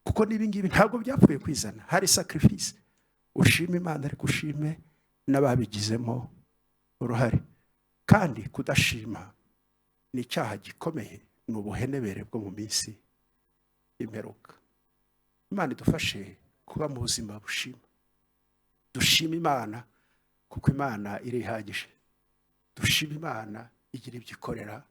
kuko n'ibi ngibi ntabwo byapfuye kwizana, hari sacrifice. Ushime Imana, ariko ushime n'ababigizemo uruhare. Kandi kudashima ni icyaha gikomeye, ni ubuhenebere bwo mu minsi y'imperuka. Imana idufashe kuba mu buzima bushima. Dushima Imana kuko Imana irihagije. Dushima Imana igira ibyo ikorera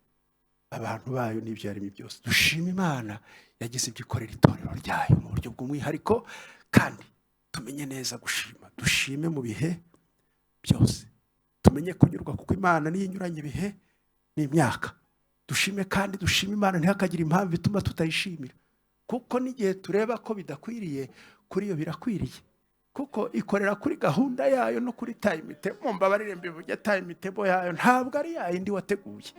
abantu bayo n'ibyo yaremye byose. Dushima Imana yagize ibyo ikorera itorero ryayo mu buryo bw'umwihariko. Kandi tumenye neza gushima, dushime mu bihe byose, tumenye kunyurwa kuko Imana niyo inyuranye ibihe n'imyaka. Dushime kandi dushime Imana, ntihakagire impamvu ituma tutayishimira, kuko n'igihe tureba ko bidakwiriye, kuri yo birakwiriye, kuko ikorera kuri gahunda yayo no kuri timetable. Mumbabarire mbivuge, timetable yayo ntabwo ari yayindi wateguye.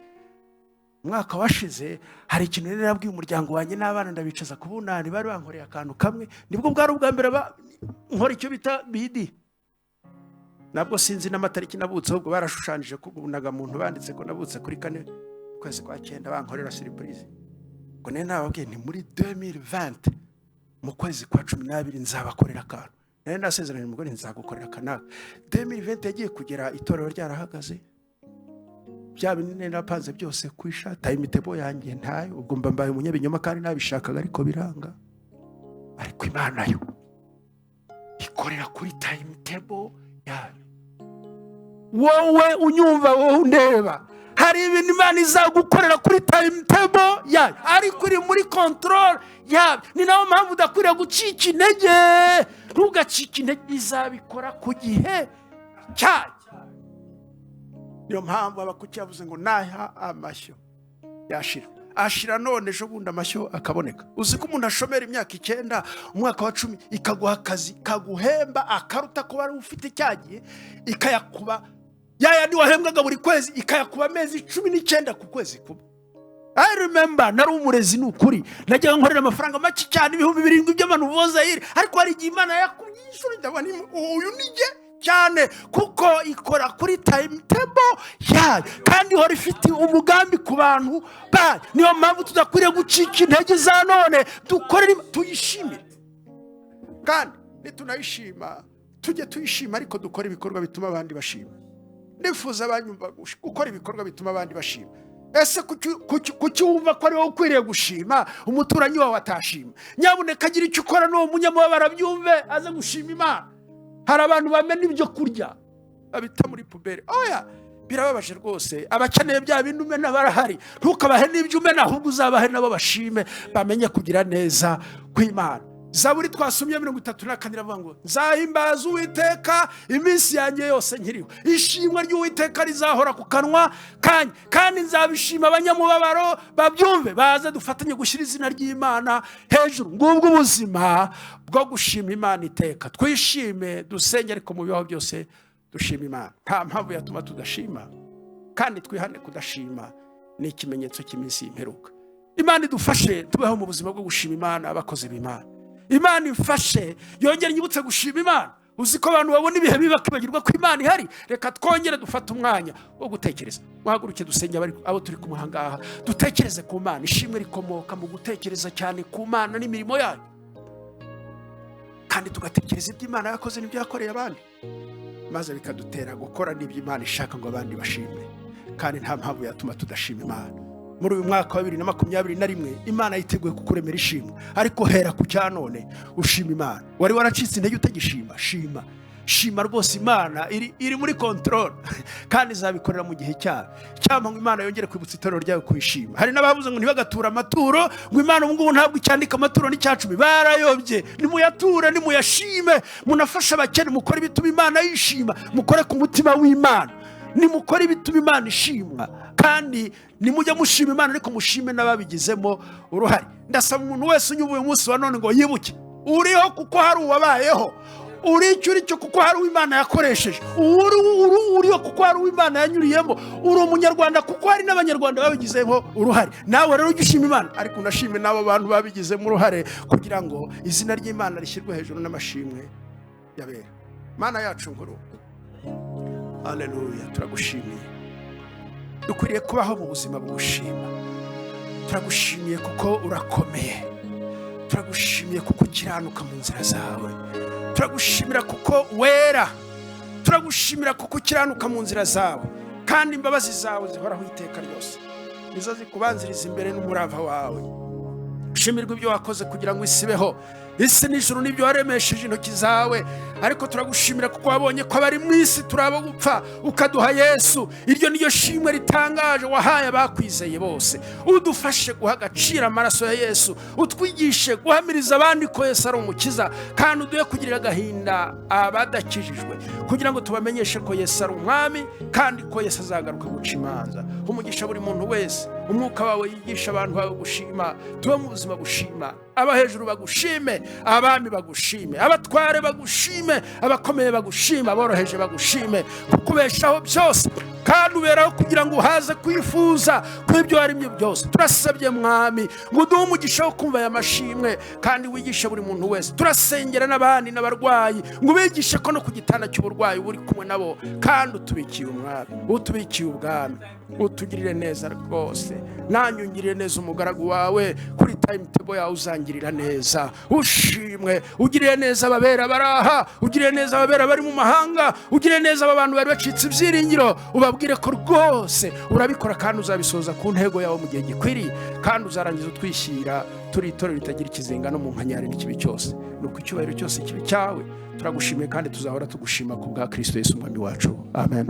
Umwaka washize hari ikintu rero nabwiye umuryango wanjye n'abana, ndabicaza ku bunani, bari bankoreye akantu kamwe, nibwo bwari ubwa mbere nkora icyo bita bidi. Nabwo sinzi n'amatariki nabutse, ahubwo barashushanyije ku muntu banditse ko nabutse kuri 4 ukwezi kwa 9, bankorera surprise. Ngo nari nababwiye nti muri 2020 mu kwezi kwa 12 nzabakorera akantu. Nari nasezeranye umugore nzagukorera akanaka. 2020 yagiye kugera itorero ryarahagaze, bya binini napanze byose kwisha, timetable yanjye ntayo. Ubwo mba mbaye umunyabinyoma kandi nabishakaga, ariko biranga. Ariko Imana yo ikorera kuri timetable yayo. Wowe unyumva, wowe undeba, hari ibintu Imana izagukorera kuri timetable yayo, ariko iri muri control yayo. Ni nayo mpamvu udakwiriye gucika intege, ntugacike intege, izabikora ku gihe cyayo. Niyo mpamvu Habakuki yavuze ngo naha amashyo yashira, ashira none ejo bundi amashyo akaboneka. Uzi ko umuntu ashomera imyaka 9, umwaka wa 10 ikaguha akazi kaguhemba akaruta kuba wari ufite cyagiye, ikayakuba yayandi wahembwaga buri kwezi, ikayakuba amezi 19 ku kwezi kumwe. I remember nari umurezi, ni ukuri najyaga nkorera amafaranga make cyane, 7,000 by'amanuvoza, ariko hari igihe Imana yakubye inshuro, ndabona uyu ni jye cyane, kuko ikora kuri timetable yayo kandi ihora ifite umugambi ku bantu bayo. Niyo mpamvu tudakwiriye gucika intege za none, dukorere tuyishimire, kandi nitunayishima tujye tuyishima, ariko dukore ibikorwa bituma abandi bashima. Nifuza abanyumva gukora ibikorwa bituma abandi bashima. Ese kuki wumva ko ari wowe ukwiriye gushima, umuturanyi wawe atashima? Nyabuneka agira icyo ukora n'uwo munyamubabaro abyumve, aze gushima Imana. Hari abantu bamena ibyo kurya babita muri poubelle. Oya, birababaje rwose. Abakeneye bya bindi umena barahari, ntukabahe n'ibyo umena, ahubwo uzabahe nabo bashime, bamenye kugira neza kw'Imana. Zaburi twasomye 34 iravuga ngo nzahimbaza Uwiteka iminsi yanjye yose nkiriho, ishimwe ry'Uwiteka rizahora ku kanwa kanjye, kandi nzabishima abanyamubabaro babyumve, baze dufatanye gushyira izina ry'Imana hejuru. Ngubwo ubuzima bwo gushima Imana iteka. Twishime, dusenge, ariko mu bibaho byose dushima Imana. Nta mpamvu yatuma tudashima, kandi twihane kudashima ni ikimenyetso cy'iminsi y'imperuka. Imana idufashe tubeho mu buzima bwo gushima Imana, abakozi b'Imana. Imana imfashe yongere inyibutse gushima Imana. Uzi ko abantu babona ibihe bibi bakibagirwa ko Imana ihari. Reka twongere dufate umwanya wo gutekereza. Muhaguruke dusenge, abo turi kumwe aha ngaha, dutekereze ku Mana. Ishimwe rikomoka mu gutekereza cyane ku Mana n'imirimo yayo, kandi tugatekereza ibyo Imana yakoze n'ibyo yakoreye abandi, maze bikadutera gukora n'ibyo Imana ishaka ngo abandi bashime. Kandi nta mpamvu yatuma tudashima Imana. Muri uyu mwaka wa 2021 Imana yiteguye kukuremera ishimwe, ariko hera ku cya none ushima Imana. Wari waracitse intege utagishima, shima. Shima rwose, Imana iri muri control kandi izabikorera mu gihe cyayo. Cyangwa ngo Imana yongere kwibutsa itorero ryayo kuyishima. Hari n'abavuze ngo ntibagature amaturo, ngo Imana ubu ngubu ntabwo icyandika amaturo n'icyacumi. Barayobye. Nimuyature, nimuyashime, munafashe abakene, mukore ibituma Imana yishima, mukore ku mutima w'Imana. Nimukore ibituma Imana ishimwa, kandi nimujya mushima Imana ariko mushime n'ababigizemo uruhare. Ndasaba umuntu wese unyuba uyu munsi wa none ngo yibuke uriho kuko hari uwabayeho, uri icyo uri cyo kuko hari uw'Imana yakoresheje, uri uriho kuko hari uw'Imana yanyuriyemo, uri umunyarwanda kuko hari n'abanyarwanda babigizemo uruhare. Nawe rero ujye ushima Imana, ariko unashime n'abo bantu babigizemo uruhare, kugira ngo izina ry'Imana rishyirwe hejuru n'amashimwe y'abera. Mana yacu nkuru, haleluya, turagushimiye. Dukwiriye kubaho mu buzima bw'ushima. Turagushimiye kuko urakomeye, turagushimiye kuko ukiranuka mu nzira zawe, turagushimira kuko wera, turagushimira kuko ukiranuka mu nzira zawe, kandi imbabazi zawe zihoraho iteka ryose, nizo zikubanziriza imbere n'umurava wawe. Shimirwa ibyo wakoze kugira ngo isi ibeho, isi n'ijuru n'ibyo waremesheje intoki zawe. Ariko turagushimira kuko wabonye ko abari mu isi turi abo gupfa, ukaduha Yesu. Iryo ni ryo shimwe ritangaje wahaye abakwizeye bose. Udufashe guha agaciro amaraso ya Yesu, utwigishe guhamiriza abandi ko Yesu ari umukiza, kandi uduhe kugirira agahinda abadakijijwe, kugira ngo tubamenyeshe ko Yesu ari umwami, kandi ko Yesu azagaruka guca imanza. Umugisha buri muntu wese, umwuka wawe yigisha abantu bawe gushima, tube mu buzima bushima. Aba hejuru bagushime, abami bagushime, abatware bagushime, abakomeye bagushime, aboroheje bagushime, kukubeshaho byose kandi uberaho kugira ngo uhaze kwifuza kw'ibyo waremye byose. Turasabye Mwami ngo uduhe umugisha wo kumva aya mashimwe, kandi wigishe buri muntu wese. Turasengera n'abandi n'abarwayi ngo ubigishe ko no ku gitanda cy'uburwayi uri kumwe nabo, kandi utubikiye umwami, utubikiye ubwami, utugirire neza rwose. Nanjye ungirire neza umugaragu wawe, kuri timetable yawe uzangirira neza. Ushimwe, ugirire neza ababera baraha, ugirire neza ababera bari mu mahanga, ugirire neza aba bantu bari bacitse ibyiringiro, ubabwire ko rwose urabikora kandi uzabisoza ku ntego yawe mu gihe gikwiriye, kandi uzarangiza utwishyira turi itorero ritagira ikizinga no mu nkanyari n'ikibi cyose. Nuko icyubahiro cyose kibe cyawe. Turagushimiye kandi tuzahora tugushima ku bwa Kristo Yesu umwami wacu. Amen.